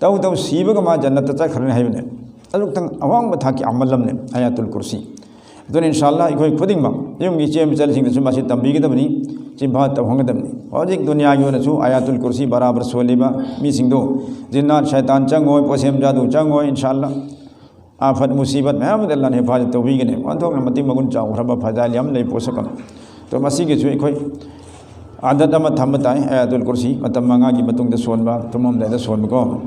ꯇꯧ ꯇꯧ ꯁꯤꯕꯒ ꯃꯥ ꯖꯟꯅꯠꯇ ꯆꯠꯈ꯭ꯔꯅꯤ ꯍꯥꯏꯕꯅꯦ꯫ ꯑꯗꯨꯛꯇꯪ ꯑꯋꯥꯡꯕ ꯊꯥꯛꯀꯤ ꯑꯃꯜ ꯑꯃꯅꯦ ꯑꯥꯌꯥꯇꯨꯜ ꯀꯨꯔꯁꯤ꯫ ꯑꯗꯨꯅ ꯏꯟꯁꯥ ꯑꯜꯂꯥ ꯑꯩꯈꯣꯏ ꯈꯨꯗꯤꯡꯃꯛ ꯌꯨꯝꯒꯤ ꯏꯆꯦ ꯃꯆꯜꯁꯤꯡꯗꯁꯨ ꯃꯁꯤ ꯇꯝꯕꯤꯒꯗꯕꯅꯤ, ꯆꯤꯟꯐꯥ ꯇꯧꯍꯟꯒꯗꯕꯅꯤ꯫ ꯍꯧꯖꯤꯛ ꯗꯨꯅꯤꯌꯥꯒꯤ ꯑꯣꯏꯅꯁꯨ ꯑꯥꯌꯥꯇꯨꯜ ꯀꯨꯔꯁꯤ ꯕꯔꯥꯕꯔ ꯁꯣꯜꯂꯤꯕ ꯃꯤꯁꯤꯡꯗꯣ ꯖꯤꯟꯅꯥꯠ ꯁꯩꯇꯥꯟ ꯆꯪꯉꯣꯏ, ꯄꯣꯁꯦꯝ ꯖꯥꯗꯨ ꯆꯪꯉꯣꯏ, ꯏꯟꯁꯥ ꯑꯜꯂꯥ꯫ ꯑꯥꯐꯠ ꯃꯨꯁꯤꯕꯠ ꯃꯌꯥꯝ ꯑꯃꯗ ꯑꯜꯂꯥꯅ ꯍꯤꯐꯥꯖꯠ ꯇꯧꯕꯤꯒꯅꯤ꯫ ꯑꯣꯟꯊꯣꯛꯅ ꯃꯇꯤꯛ ꯃꯒꯨꯟ ꯆꯥꯎꯈ꯭ꯔꯕ ꯐꯖꯥꯏꯜ ꯌꯥꯝ ꯂꯩ ꯄꯣꯠꯁꯛ ꯑꯃ꯫ ꯑꯗꯣ ꯃꯁꯤꯒꯤꯁꯨ ꯑꯩꯈꯣꯏ ꯑꯥꯗꯠ ꯑꯃ ꯊꯝꯕ ꯇꯥꯏ꯫ ꯑꯥꯌꯥꯇꯨꯜ ꯀꯨꯔꯁꯤ ꯃꯇꯝ ꯃꯉꯥꯒꯤ ꯃꯇꯨꯡꯗ ꯁꯣꯟꯕ, ꯇꯨꯝꯃꯝꯗꯥꯏꯗ ꯁꯣꯟꯕꯀꯣ꯫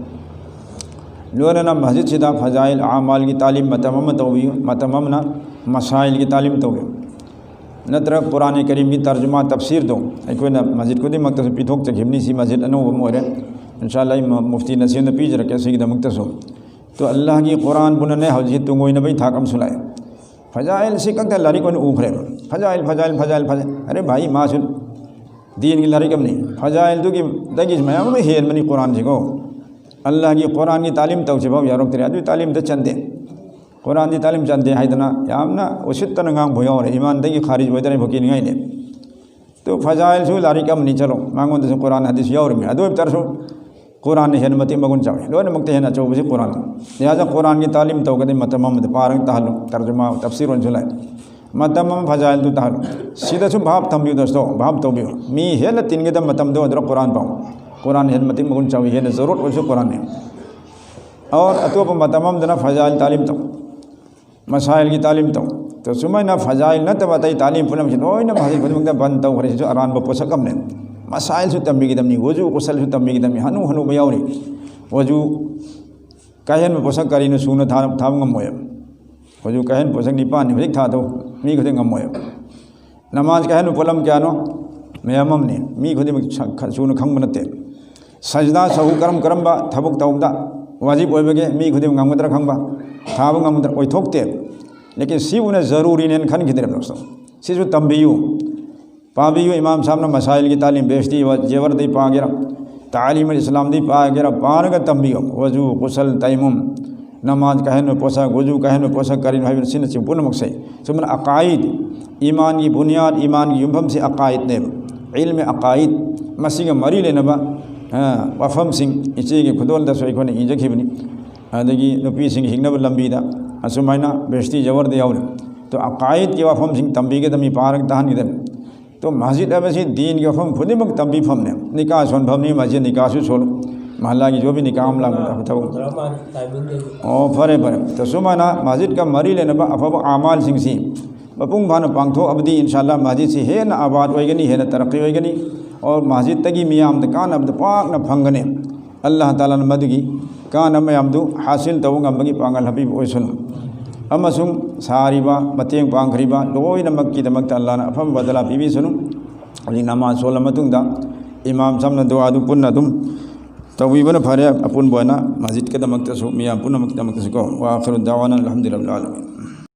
ꯂꯣꯏꯅꯅ ꯃꯁꯖꯤꯠꯁꯤꯗ ꯐꯖꯥꯏꯜ ꯑꯃꯥꯜꯒꯤ ꯇꯥꯂꯤꯝ ꯃꯇꯝ ꯑꯃ ꯇꯧꯕꯤꯌꯨ, ꯃꯇꯝ ꯑꯃꯅ ꯃꯁꯥꯏꯜꯒꯤ ꯇꯥꯂꯤꯝ ꯇꯧꯕꯤꯌꯨ꯫ ꯅꯠꯇ꯭ꯔꯒ ꯀꯨꯔꯥꯟ ꯀꯔꯤꯝꯒꯤ ꯇꯔꯖꯨꯃꯥ ꯇꯐꯁꯤꯔꯗꯣ ꯑꯩꯈꯣꯏꯅ ꯃꯁꯖꯤꯠ ꯈꯨꯗꯤꯡꯃꯛꯇꯁꯨ ꯄꯤꯊꯣꯛꯆꯈꯤꯕꯅꯤ꯫ ꯁꯤ ꯃꯁꯖꯤꯠ ꯑꯅꯧꯕ ꯑꯃ ꯑꯣꯏꯔꯦ꯫ ꯏꯟꯁꯥ ꯑꯜꯂꯥ ꯑꯩ ꯃ-, ꯃꯨꯐꯇꯤꯅ ꯁꯦꯝꯗ ꯄꯤꯖꯔꯛꯀꯦ ꯁꯤꯒꯤꯗꯃꯛꯇꯁꯨ꯫ ꯇꯣ ꯑꯜꯂꯥꯍꯒꯤ ꯀꯨꯔꯥꯟꯕꯨꯅꯅꯦ ꯍꯧꯖꯤꯛ ꯇꯨꯡꯑꯣꯏꯅꯕꯒꯤ ꯊꯥꯛ ꯑꯃꯁꯨ ꯂꯥꯛꯑꯦ꯫ ꯐꯖꯥꯏꯜꯁꯤ ꯈꯛꯇ ꯂꯥꯏꯔꯤꯛ ꯑꯣꯏꯅ ꯎꯈ꯭ꯔꯦꯕ꯫ ꯐꯖꯥꯏꯜ, ꯐꯖꯥꯏꯜ, ꯐꯖꯥꯏꯜ, ꯐꯖꯥꯏꯜ꯫ ꯑꯔꯦ ꯚꯥꯏ, ꯃꯥꯁꯨ ꯗꯤꯟꯒꯤ ꯂꯥꯏꯔꯤꯛ ꯑꯃꯅꯤ꯫ ꯐꯖꯥꯏꯜꯗꯨꯒꯤ, ꯗꯒꯤꯁꯨ ꯃꯌꯥꯝ ꯑꯃ ꯍꯦꯟꯕꯅꯤ ꯀꯨꯔꯥꯟꯁꯤꯀꯣ꯫ ꯑꯜꯂꯥꯍꯒꯤ ꯀꯨꯔꯥꯟꯒꯤ ꯇꯥꯂꯤꯝ ꯇꯧꯁꯤꯐꯥꯎ ꯌꯥꯎꯔꯛꯇ꯭ꯔꯦ, ꯑꯗꯨꯒꯤ ꯇꯥꯂꯤꯝꯗ ꯆꯟꯗꯦ꯫ ꯀꯨꯔꯥꯟꯗꯤ ꯇꯥꯂꯤꯝ ꯆꯟꯗꯦ ꯍꯥꯏꯗꯅ ꯌꯥꯝꯅ ꯎꯁꯤꯠꯇꯅ ꯉꯥꯡꯕ ꯌꯥꯎꯔꯦ, ꯏꯃꯥꯟꯗꯒꯤ ꯈꯥꯔꯤꯖ ꯑꯣꯏꯗꯅ ꯐꯀꯤꯔꯉꯥꯏꯅꯦ꯫ ꯑꯗꯨ ꯐꯖꯥꯏꯜꯁꯨ ꯂꯥꯏꯔꯤꯛ ꯑꯃꯅꯤ, ꯆꯠꯂꯣ, ꯃꯉꯣꯟꯗꯁꯨ ꯀꯨꯔꯥꯟ ꯍꯗꯤꯁ ꯌꯥꯎꯔꯤꯃꯤ꯫ ꯑꯗꯨ ꯑꯣꯏꯕ ꯇꯥꯔꯁꯨ ꯀꯨꯔꯥꯟꯅ ꯍꯦꯟꯅ ꯃꯇꯤꯛ ꯃꯒꯨꯟ ꯆꯥꯎꯏ, ꯂꯣꯏꯅꯃꯛꯇ ꯍꯦꯟꯅ ꯑꯆꯧꯕꯁꯤ ꯀꯨꯔꯥꯟ꯫ ꯂꯤꯍꯥꯖ ꯀꯨꯔꯥꯟꯒꯤ ꯇꯥꯂꯤꯝ ꯇꯧꯒꯗꯤ ꯃꯇꯝ ꯑꯃꯗ ꯄꯥꯔꯒ ꯇꯥꯍꯜꯂꯨ, ꯇꯔꯖꯨꯃꯥ, ꯇꯐꯁꯤꯔ ꯑꯣꯏꯅꯁꯨ ꯂꯩ꯫ ꯃꯇꯝ ꯑꯃ ꯐꯖꯥꯏꯜꯗꯨ ꯇꯥꯍꯜꯂꯨ꯫ ꯁꯤꯗꯁꯨ ꯚꯥꯞ ꯊꯝꯕꯤꯌꯨ ꯗꯣꯁꯇꯣ, ꯚꯥꯞ ꯇꯧꯕꯤꯌꯨ꯫ ꯃꯤ ꯍꯦꯟꯅ ꯇꯤꯟꯒꯗꯕ ꯃꯇꯝꯗꯣ ꯑꯗꯨꯗ ꯀꯨꯔꯥꯟ ꯄꯥꯎ꯫ ꯀꯨꯔꯥꯟ ꯍꯦꯟꯅ ꯃꯇꯤꯛ ꯃꯒꯨꯟ ꯆꯥꯎꯏ, ꯍꯦꯟꯅ ꯖꯔꯨꯔꯠ ꯑꯣꯏꯕꯁꯨ ꯀꯨꯔꯥꯟꯅꯤ꯫ ꯑꯣꯔ ꯑꯇꯣꯞꯄ ꯃꯇꯝ ꯑꯃꯗꯅ ꯐꯖꯥꯏꯜ ꯇꯥꯂꯤꯝ ꯇꯧ, ꯃꯁꯥꯏꯜꯒꯤ ꯇꯥꯂꯤꯝ ꯇꯧ꯫ ꯇꯣ ꯁꯨꯃꯥꯏꯅ ꯐꯖꯥꯏꯜ ꯅꯠꯇꯕ ꯑꯇꯩ ꯇꯥꯂꯤꯝ ꯄꯨꯝꯅꯃꯛꯁꯤ ꯂꯣꯏꯅ ꯃꯁꯖꯤꯗ ꯈꯨꯗꯤꯡꯃꯛꯇ ꯕꯟ ꯇꯧꯈ꯭ꯔꯦ꯫ ꯁꯤꯁꯨ ꯑꯔꯥꯟꯕ ꯄꯣꯠꯁꯛ ꯑꯃꯅꯤ꯫ ꯃꯁꯥꯏꯜꯁꯨ ꯇꯝꯕꯤꯒꯗꯕꯅꯤ, ꯋꯖꯨ ꯒꯨꯁꯜꯁꯨ ꯇꯝꯕꯤꯒꯗꯕꯅꯤ꯫ ꯍꯅꯨ ꯍꯅꯨꯕ ꯌꯥꯎꯔꯤ, ꯋꯖꯨ ꯀꯥꯏꯍꯟꯕ ꯄꯣꯠꯁꯛ ꯀꯔꯤꯅꯣ ꯁꯨꯅ ꯊꯥ-, ꯊꯥꯕ ꯉꯝꯃꯣꯏꯕ꯫ ꯍꯧꯖꯤꯛ ꯀꯥꯏꯍꯟꯕ ꯄꯣꯠꯁꯛ ꯅꯤꯄꯥꯟꯅꯤ, ꯍꯧꯖꯤꯛ ꯊꯥꯗꯧ ꯃꯤ ꯈꯨꯗꯤꯡ ꯉꯝꯃꯣꯏꯕ꯫ ꯅꯃꯥꯖ ꯀꯥꯏꯍꯟꯕ ꯄꯣꯠꯂꯝ ꯀꯌꯥꯅꯣ? ꯃꯌꯥꯝ ꯑꯃꯅꯤ, ꯃꯤ ꯈꯨꯗꯤꯡꯃꯛ ꯁ-, ꯈ-, ꯁꯨꯅ ꯈꯪꯕ ꯅꯠꯇꯦ꯫ ꯁꯖꯗꯥ ꯁꯍꯨ ꯀꯔꯝ ꯀꯔꯝꯕ ꯊꯕꯛ ꯇꯧꯕꯗ ꯋꯥꯖꯤꯕ ꯑꯣꯏꯕꯒꯦ ꯃꯤ ꯈꯨꯗꯤꯡꯃꯛ ꯉꯝꯒꯗ꯭ꯔꯥ ꯈꯪꯕ, ꯊꯥꯕ ꯉꯝꯒꯗ꯭ꯔꯥ? ꯑꯣꯏꯊꯣꯛꯇꯦ꯫ ꯂꯦꯀꯤꯟ ꯁꯤꯕꯨꯅ ꯖꯔꯨꯔꯤꯅꯦꯅ ꯈꯟꯈꯤꯗ꯭ꯔꯦꯕ ꯗꯣꯁꯇꯣ꯫ ꯁꯤꯁꯨ ꯇꯝꯕꯤꯌꯨ꯫ ꯄꯥꯕꯤꯌꯨ, ꯏꯃꯥꯝ ꯁꯥꯍꯕꯅ ꯃꯁꯥꯏꯜꯒꯤ ꯇꯥꯂꯤꯝ ꯕꯦꯍꯁꯇꯤ ꯋꯥ-, ꯖꯦꯋꯔꯗꯩ ꯄꯥꯒꯦꯔꯥ, ꯇꯥꯂꯤꯝ ꯏꯁꯂꯥꯝꯗꯩ ꯄꯥꯒꯦꯔꯥ, ꯄꯥꯔꯒ ꯇꯝꯕꯤꯌꯨ꯫ ꯋꯖꯨ, ꯒꯨꯁꯜ, ꯇꯌꯝꯃꯨꯝ, ꯅꯃꯥꯖ ꯀꯥꯏꯍꯟꯕ ꯄꯣꯠꯁꯛ, ꯋꯖꯨ ꯀꯥꯏꯍꯟꯕ ꯄꯣꯠꯁꯛ ꯀꯔꯤꯅꯣ ꯍꯥꯏꯕꯅꯆꯤꯡꯕꯁꯤꯡ ꯄꯨꯝꯅꯃꯛꯁꯦ꯫ ꯁꯨꯃꯥꯏꯅ ꯑꯀꯥꯏꯗ, ꯏꯃꯥꯟꯒꯤ ꯕꯨꯅꯤꯌꯥꯗ, ꯏꯃꯥꯟꯒꯤ ꯌꯨꯝꯐꯝꯁꯤ ꯑꯀꯥꯏꯗꯅꯦꯕ, ꯏꯜꯃꯦ ꯑꯀꯥꯏꯗ꯫ ꯃꯁꯤꯒ ꯃꯔꯤ ꯂꯩꯅꯕ, ꯑ, ꯋꯥꯐꯝꯁꯤꯡ ꯏꯆꯦꯒꯤ ꯈꯨꯗꯣꯜꯗꯁꯨ ꯑꯩꯈꯣꯏꯅ ꯏꯖꯈꯤꯕꯅꯤ꯫ ꯑꯗꯒꯤ ꯅꯨꯄꯤꯁꯤꯡ ꯍꯤꯡꯅꯕ ꯂꯝꯕꯤꯗ ꯑꯁꯨꯃꯥꯏꯅ ꯕꯦꯍꯁꯇꯤ ꯖꯦꯋꯔꯗ ꯌꯥꯎꯔꯤ꯫ ꯇꯣ ꯑꯀꯥꯏꯗꯀꯤ ꯋꯥꯐꯝꯁꯤꯡ ꯇꯝꯕꯤꯒꯗꯕꯅꯤ, ꯄꯥꯔꯒ ꯇꯥꯍꯟꯒꯗꯕꯅꯤ꯫ ꯇꯣ ꯃꯁꯖꯤꯗ ꯍꯥꯏꯕꯁꯤ ꯗꯤꯟꯒꯤ ꯋꯥꯐꯝ ꯈꯨꯗꯤꯡꯃꯛ ꯇꯝꯕꯤꯐꯝꯅꯦ꯫ ꯅꯤꯀꯥ ꯁꯣꯟꯐꯝꯅꯤ, ꯃꯁꯖꯤꯗ ꯅꯤꯀꯥꯁꯨ ꯁꯣꯜꯂꯨ꯫ ꯃꯍꯜꯂꯥꯒꯤ ꯖꯣꯕꯤ ꯅꯤꯀꯥ ꯑꯃ ꯂꯥꯛꯄꯗ ꯑꯐꯕ ꯊꯕꯛ꯫ ꯑꯣ, ꯐꯔꯦ, ꯐꯔꯦ꯫ ꯇꯣ ꯁꯨꯃꯥꯏꯅ ꯃꯁꯖꯤꯗꯀ ꯃꯔꯤ ꯂꯩꯅꯕ ꯑꯐꯕ ꯑꯃꯥꯜꯁꯤꯡꯁꯤ ꯃꯄꯨꯡ ꯐꯥꯅ ꯄꯥꯡꯊꯣꯛꯑꯕꯗꯤ ꯏꯟꯁꯥ ꯑꯜꯂꯥ ꯃꯁꯖꯤꯗꯁꯤ ꯍꯦꯟꯅ ꯑꯕꯥꯗ ꯑꯣꯏꯒꯅꯤ, ꯍꯦꯟꯅ ꯇꯔꯛꯀꯤ ꯑꯣꯏꯒꯅꯤ꯫ ꯑꯣꯔ ꯃꯁꯖꯤꯗꯇꯒꯤ ꯃꯤꯌꯥꯝꯗ ꯀꯥꯟꯅꯕꯗ ꯄꯥꯛꯅ ꯐꯪꯒꯅꯤ꯫ ꯑꯜꯂꯥꯍ ꯇꯥꯂꯥꯅ ꯃꯗꯨꯒꯤ ꯀꯥꯟꯅꯕ ꯃꯌꯥꯝꯗꯨ ꯍꯥꯁꯤꯜ ꯇꯧꯕ ꯉꯝꯕꯒꯤ ꯄꯥꯡꯒꯜ ꯍꯥꯕꯤꯕ ꯑꯣꯏꯁꯅꯨ꯫ ꯑꯃꯁꯨꯡ ꯁꯥꯔꯤꯕ, ꯃꯇꯦꯡ ꯄꯥꯡꯈ꯭ꯔꯤꯕ ꯂꯣꯏꯅꯃꯛꯀꯤꯗꯃꯛꯇ ꯑꯜꯂꯥꯍꯅ ꯑꯐꯕ ꯕꯗꯂꯥ ꯄꯤꯕꯤꯁꯅꯨ꯫ ꯍꯧꯖꯤꯛ ꯅꯃꯥꯖ ꯁꯣꯜꯂ ꯃꯇꯨꯡꯗ ꯏꯃꯥꯝ ꯁꯥꯍꯕꯅ ꯗꯨꯋꯥꯗꯨ ꯄꯨꯟꯅ ꯑꯗꯨꯝ ꯇꯧꯕꯤꯕꯅ ꯐꯔꯦ꯫ ꯑꯄꯨꯟꯕ ꯑꯣꯏꯅ ꯃꯁꯖꯤꯗꯀꯤꯗꯃꯛꯇꯁꯨ, ꯃꯤꯌꯥꯝ ꯄꯨꯝꯅꯃꯛꯀꯤꯗꯃꯛꯇꯁꯨ ꯀꯣ꯫ ꯋꯥ ꯑꯥꯈꯤꯔꯨ ꯗꯥꯋꯥꯅꯥ ꯑꯜꯍꯝꯗꯨꯂꯤꯜꯂꯥꯍꯤ ꯔꯕꯤꯜ ꯑꯥꯂꯃꯤꯟ꯫